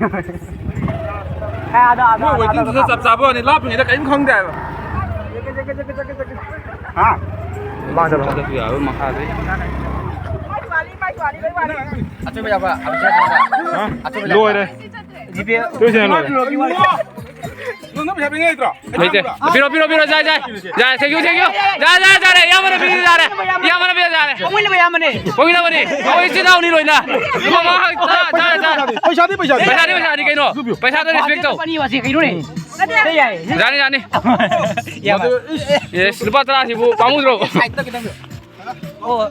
ꯑꯦ, ꯑꯗꯣ, ꯑꯗꯣ, ꯃꯣꯏ ꯑꯗꯣ, waiting ꯑꯗꯣ, ꯗꯨꯗ ꯆꯞ ꯆꯥꯕ ꯋꯥꯅꯤ, ꯂꯥꯞꯄꯤꯉꯩꯗ ꯀꯔꯤꯝ ꯈꯪꯗꯦ ꯍꯥꯏꯕ꯫ ꯍꯥ? ꯃꯥ ꯆꯠꯂꯣ꯫ ꯆꯠꯂꯁꯨ ꯌꯥꯕ ꯃꯈꯥꯗꯩ꯫ ꯑꯆꯣꯏꯕ ꯌꯥꯕ, ꯑꯆꯣꯏꯕ ꯌꯥꯕ꯫ ꯍꯥ? ꯑꯆꯣꯏꯕ ꯌꯥꯕ꯫ ꯂꯣꯏꯔꯦ꯫ ꯖꯤꯄꯦ꯫ ꯂꯣꯏꯁꯦ, ꯂꯣꯏꯔꯦ꯫ ꯅꯪ ꯄꯩꯁꯥ ꯄꯤꯅꯤꯡꯉꯥꯏ ꯂꯩꯇ꯭ꯔꯣ? ꯂꯩꯇꯦ꯫ ꯄꯤꯔꯣ, ꯄꯤꯔꯣ, ꯄꯤꯔꯣ, ꯌꯥꯏ, ꯌꯥꯏ꯫ ꯌꯥꯏ, thank you, thank you꯫ ꯌꯥꯏ, ꯌꯥꯏ, ꯌꯥꯔꯦ, ꯏꯌꯥꯝꯕꯅ ꯄꯤꯔꯣ, ꯌꯥꯔꯦ꯫ ꯏꯌꯥꯝꯕꯅ ꯄꯤꯔꯣ, ꯌꯥꯔꯦ꯫ ꯄꯣꯛꯃꯤꯟꯅꯕ ꯏꯌꯥꯝꯕꯅꯦ꯫ ꯄꯣꯛꯃꯤꯟꯅꯕꯅꯤ꯫ ꯑꯩꯈꯣꯏ ꯏꯆꯤꯟ ꯏꯅꯥꯎꯅꯤ ꯂꯣꯏꯅ꯫ ꯂꯨꯄꯥ ꯃꯉꯥ ꯈꯛꯇ, ꯌꯥꯔꯦ, ꯌꯥꯔꯦ꯫ ꯄꯩꯁꯥꯗꯤ, ꯄꯩꯁꯥꯗꯤ꯫ ꯄꯩꯁꯥꯗꯤ, ꯄꯩꯁꯥꯗꯤ ꯀꯩꯅꯣ? ꯄꯩꯁꯥꯗꯣ respect ꯇꯧ꯫ ꯄꯅꯤ ꯋꯥꯁꯤ ꯀꯩꯅꯣꯅꯦ? ꯌꯥꯏ, ꯌꯥꯏ꯫ ꯌꯥꯅꯤ, ꯌꯥꯅꯤ꯫ ꯏꯌꯥꯝꯕ꯫ Yes, ꯂꯨꯄꯥ ꯇꯔꯥꯁꯤꯕꯨ ꯄꯥꯝꯃꯨꯗ꯭ꯔꯣ? Side ꯇ ꯈꯤꯇꯪ꯫ ꯑꯣ꯫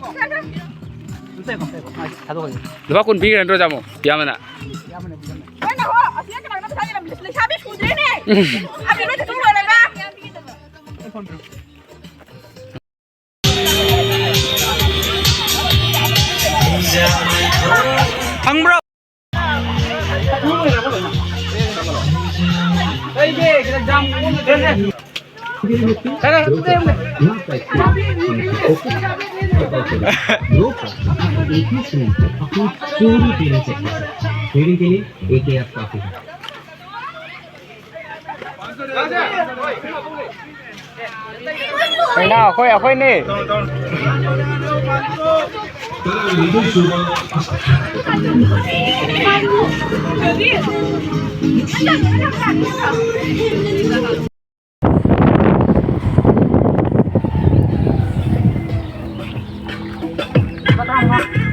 ꯊꯥꯗꯣꯛꯑꯒꯦ꯫ ꯂꯨꯄꯥ ꯀꯨꯟ ꯄꯤꯈ꯭ꯔ ꯅꯠꯇ꯭ꯔꯣ, ꯇꯥꯃꯣ? ꯏꯌꯥꯝꯕꯅ꯫ ꯀꯩꯅꯣ, ꯑꯁꯤꯗ ꯀꯅꯥꯅꯣ ꯄꯩꯁꯥ ꯌꯦꯜꯂꯝꯃꯤꯁꯦ? ꯂꯩꯁꯥꯕꯤ ꯁꯨꯗ꯭ꯔꯦꯅꯦ꯫ ꯎꯝ꯫ ꯑꯕꯤ ꯅꯣꯏꯗ ꯁꯨ ꯂꯣꯏꯔꯒ꯫ ꯈꯪꯕ꯭ꯔꯣ? ꯀꯩꯅꯣ, ꯑꯩꯈꯣꯏ, ꯑꯩꯈꯣꯏꯅꯦ꯫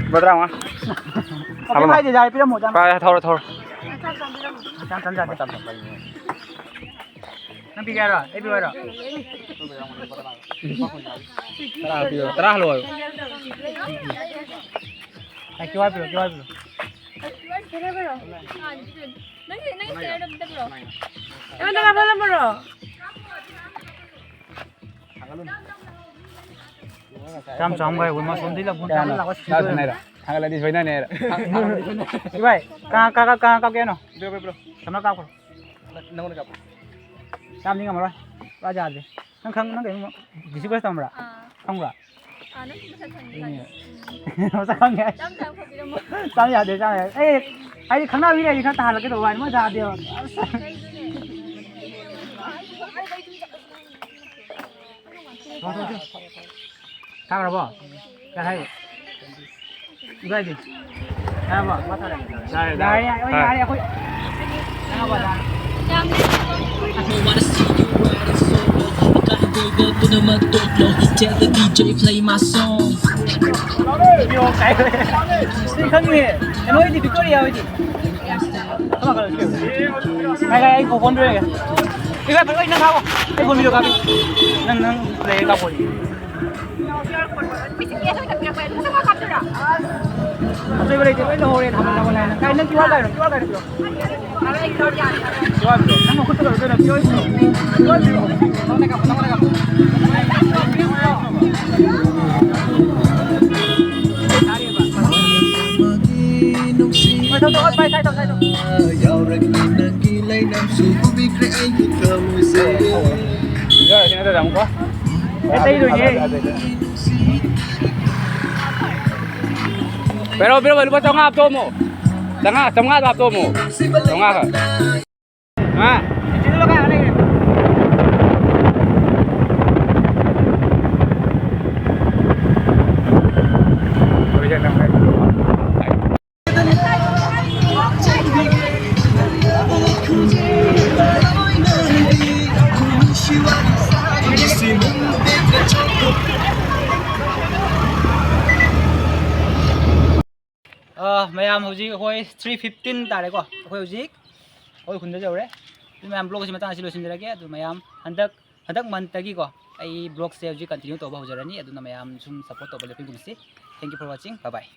ꯂꯨꯄꯥ ꯇꯔꯥꯃꯉꯥ꯫ ꯍꯥꯞꯄꯝꯃꯣ꯫ ꯀꯥꯏꯗꯦꯗ, ꯌꯥꯔꯦ, ꯄꯤꯔꯝꯃꯣ, ꯆꯥꯝꯃ꯫ ꯄꯥꯏ, ꯊꯧꯔꯣ, ꯊꯧꯔꯣ꯫ ꯆꯥꯝ, ꯆꯥꯝ ꯄꯤꯔꯝꯃꯣ꯫ ꯅꯪ ꯄꯤꯒꯦ ꯍꯥꯏꯔꯣ? ꯑꯩ ꯄꯤꯌꯨ ꯍꯥꯏꯔꯣ? ꯇꯔꯥ ꯄꯤꯌꯣ, ꯇꯔꯥ ꯍꯜꯂꯣ ꯍꯥꯏꯌꯣ꯫ ꯑꯦ, ꯀ꯭ꯌꯨ ꯑꯥꯔ ꯄꯤꯔꯣ, ꯀ꯭ꯌꯨ ꯑꯥꯔ ꯄꯤꯔꯣ꯫ ꯅꯪ, ꯅꯪ ꯁꯤꯌꯔ ꯑꯗꯨꯝ ꯇꯧꯔꯣ꯫ ꯑꯩꯉꯣꯟꯗ ꯀꯥꯞꯍꯜꯂꯝꯃꯔꯣ? ꯆꯥꯝ ꯆꯥꯝ ꯈꯥꯏ, ꯃꯥ ꯁꯣꯝꯗꯩ ꯂꯥꯛꯄ, ꯆꯥꯝ ꯂꯥꯛꯄ ꯁꯤꯗꯣꯔꯦ꯫ ꯊꯥꯒꯠꯂꯗꯤ ꯁꯣꯏꯅꯅꯦ ꯍꯥꯏꯔ꯫ ꯏꯕꯥꯏ, ꯀꯅꯥ, ꯀꯅꯥ, ꯀꯅꯥ ꯀꯥꯞꯀꯦ ꯍꯥꯏꯅꯣ? ꯄꯤꯔꯣ, ꯄꯤꯔꯣ, ꯄꯤꯔꯣ꯫ ꯀꯅꯥ ꯀꯥꯞꯈ꯭ꯔꯣ? ꯅꯪꯉꯣꯟꯗ ꯀꯥꯞꯄꯣ꯫ ꯆꯥꯝꯗꯤ ꯉꯝꯃꯔꯣꯏ꯫ ꯄꯨꯔꯥ ꯌꯥꯗ꯭ꯔꯦ꯫ ꯅꯪ ꯈꯪ-, ꯅꯪ ꯀꯩꯅꯣ ꯗꯤ ꯁꯤ ꯀꯣꯂꯦꯖ ꯇꯝꯕ꯭ꯔꯥ? ꯑꯥ꯫ ꯈꯪꯕ꯭ꯔꯥ? ꯑꯥ, ꯅꯪ ꯃꯁꯛ ꯈꯪꯉꯤ, ꯎꯝ꯫ ꯈꯪꯉꯤ꯫ ꯃꯁꯛ ꯈꯪꯉꯦ꯫ ꯆꯥꯝ ꯆꯥꯝ ꯈꯛ ꯄꯤꯔꯝꯃꯣ꯫ ꯆꯥꯝ ꯌꯥꯗꯦ, ꯆꯥꯝ ꯌꯥꯗꯦ꯫ ꯑꯩ, ꯑꯩꯗꯤ ꯈꯪꯅꯕ ꯃꯤ ꯂꯩꯔꯗꯤ ꯈꯔ ꯇꯥꯍꯜꯂꯛꯀꯦ ꯇꯧꯕ ꯋꯥꯅꯤ, ꯃꯣꯏ ꯌꯥꯗꯦꯕ꯫ ꯑꯁ꯫ ꯀꯩꯅꯣꯅꯦ꯫ ꯊꯥꯈ꯭ꯔꯕꯣ? ꯀꯩ ꯍꯥꯏ? ꯏꯕꯥꯏꯗꯤ? ꯌꯥꯔꯕꯣ? ꯌꯥꯔꯦ, ꯌꯥꯔꯦ, ꯌꯥꯔꯦ, ꯌꯥꯔꯦ, ꯑꯩꯈꯣꯏ꯫ ꯁꯤ ꯈꯪꯉꯤꯅꯦ꯫ ꯀꯩꯅꯣ ꯍꯣꯏꯗꯤ, ꯚꯤꯛꯇꯣꯔꯤꯌꯥ ꯍꯣꯏꯗꯤ? ꯉꯥꯏ, ꯉꯥꯏ, ꯑꯩ ꯐꯣꯟ ꯄꯤꯔꯒꯦ꯫ ꯏꯕꯥꯏ, ꯐꯣꯟ ꯅꯪ ꯊꯥꯔꯛꯑꯣ꯫ ꯑꯩ ꯐꯣꯟ ꯚꯤꯗꯤꯑꯣ ꯀꯥꯞꯄꯤ꯫ ꯅꯪ, ꯅꯪ ꯂꯩꯔꯦ ꯀꯥꯞꯄꯣ꯫ ꯑꯆꯣꯏꯕ ꯂꯩꯇꯦ, ꯂꯣꯏ ꯂꯧꯍꯧꯔꯦ, ꯊꯝꯃꯣ, ꯊꯝꯃꯣ, ꯂꯥꯏꯅ꯫ ꯀꯥꯏ ꯅꯪ QR Cairo? QR Cairo? QR ꯄꯤꯔꯛꯑꯣ꯫ ꯅꯪ ꯃꯈꯨꯠꯇ ꯀꯩꯅꯣ ꯄꯤꯔꯛꯑꯣ, ꯄꯤꯔꯛꯑꯣ, ꯄꯤꯔꯛꯑꯣ꯫ ꯅꯪꯉꯣꯟꯗ ꯀꯥꯞꯄꯣ, ꯅꯪꯉꯣꯟꯗ ꯀꯥꯞꯄꯣ꯫ ꯍꯣꯏ, ꯊꯧ, ꯊꯧ, ꯄꯥꯏ, ꯊꯥꯏ, ꯊꯧ, ꯊꯥꯏ, ꯊꯧ꯫ ꯌꯥꯎꯔꯛꯏ ꯅꯪꯒꯤ ꯂꯩꯅꯝꯁꯨ ꯎꯕꯤꯈ꯭ꯔꯦ ꯑꯩꯒꯤ ꯊꯃꯣꯏꯁꯦ꯫ ꯌꯥꯔꯦ, ꯁꯤ ꯅꯠꯇ꯭ꯔꯗꯤ ꯑꯃꯨꯛꯀ꯫ ꯑꯦ, ꯑꯇꯩ ꯂꯣꯏꯅꯦ꯫ ꯄꯤꯔꯛꯑꯣ, ꯄꯤꯔꯛꯑꯣ, ꯂꯨꯄꯥ ꯆꯥꯝꯃꯉꯥ ꯍꯥꯞꯇꯣꯛꯑꯝꯃꯣ꯫ ꯆꯥꯝꯃꯉꯥ, ꯆꯥꯝꯃꯉꯥꯗꯣ ꯍꯥꯞꯇꯣꯛꯑꯝꯃꯣ꯫ ꯆꯥꯝꯃꯉꯥ ꯈꯛ꯫ ꯍꯥ? ꯑ, ꯃꯌꯥꯝ, ꯍꯧꯖꯤꯛ ꯑꯩꯈꯣꯏ three fifteen ꯇꯥꯔꯦꯀꯣ꯫ ꯑꯩꯈꯣꯏ ꯍꯧꯖꯤꯛ ꯑꯩꯈꯣꯏ ꯈꯨꯟꯗ ꯌꯧꯔꯦ꯫ ꯑꯗꯨ ꯃꯌꯥꯝ, vlog ꯑꯁꯤ ꯃꯇꯥꯡ ꯑꯁꯤ ꯂꯣꯏꯁꯤꯟꯖꯔꯒꯦ꯫ ꯑꯗꯨ ꯃꯌꯥꯝ, ꯍꯟꯗꯛ, ꯍꯟꯗꯛ month ꯇꯒꯤꯀꯣ, ꯑꯩ vlog ꯁꯦ ꯍꯧꯖꯤꯛ continue ꯇꯧꯕ ꯍꯧꯖꯔꯅꯤ꯫ ꯑꯗꯨꯅ ꯃꯌꯥꯝ ꯁꯨꯝ support ꯇꯧꯕ ꯂꯦꯞꯄꯤꯒꯨꯝꯁꯤ꯫ Thank you for watching. Bye bye.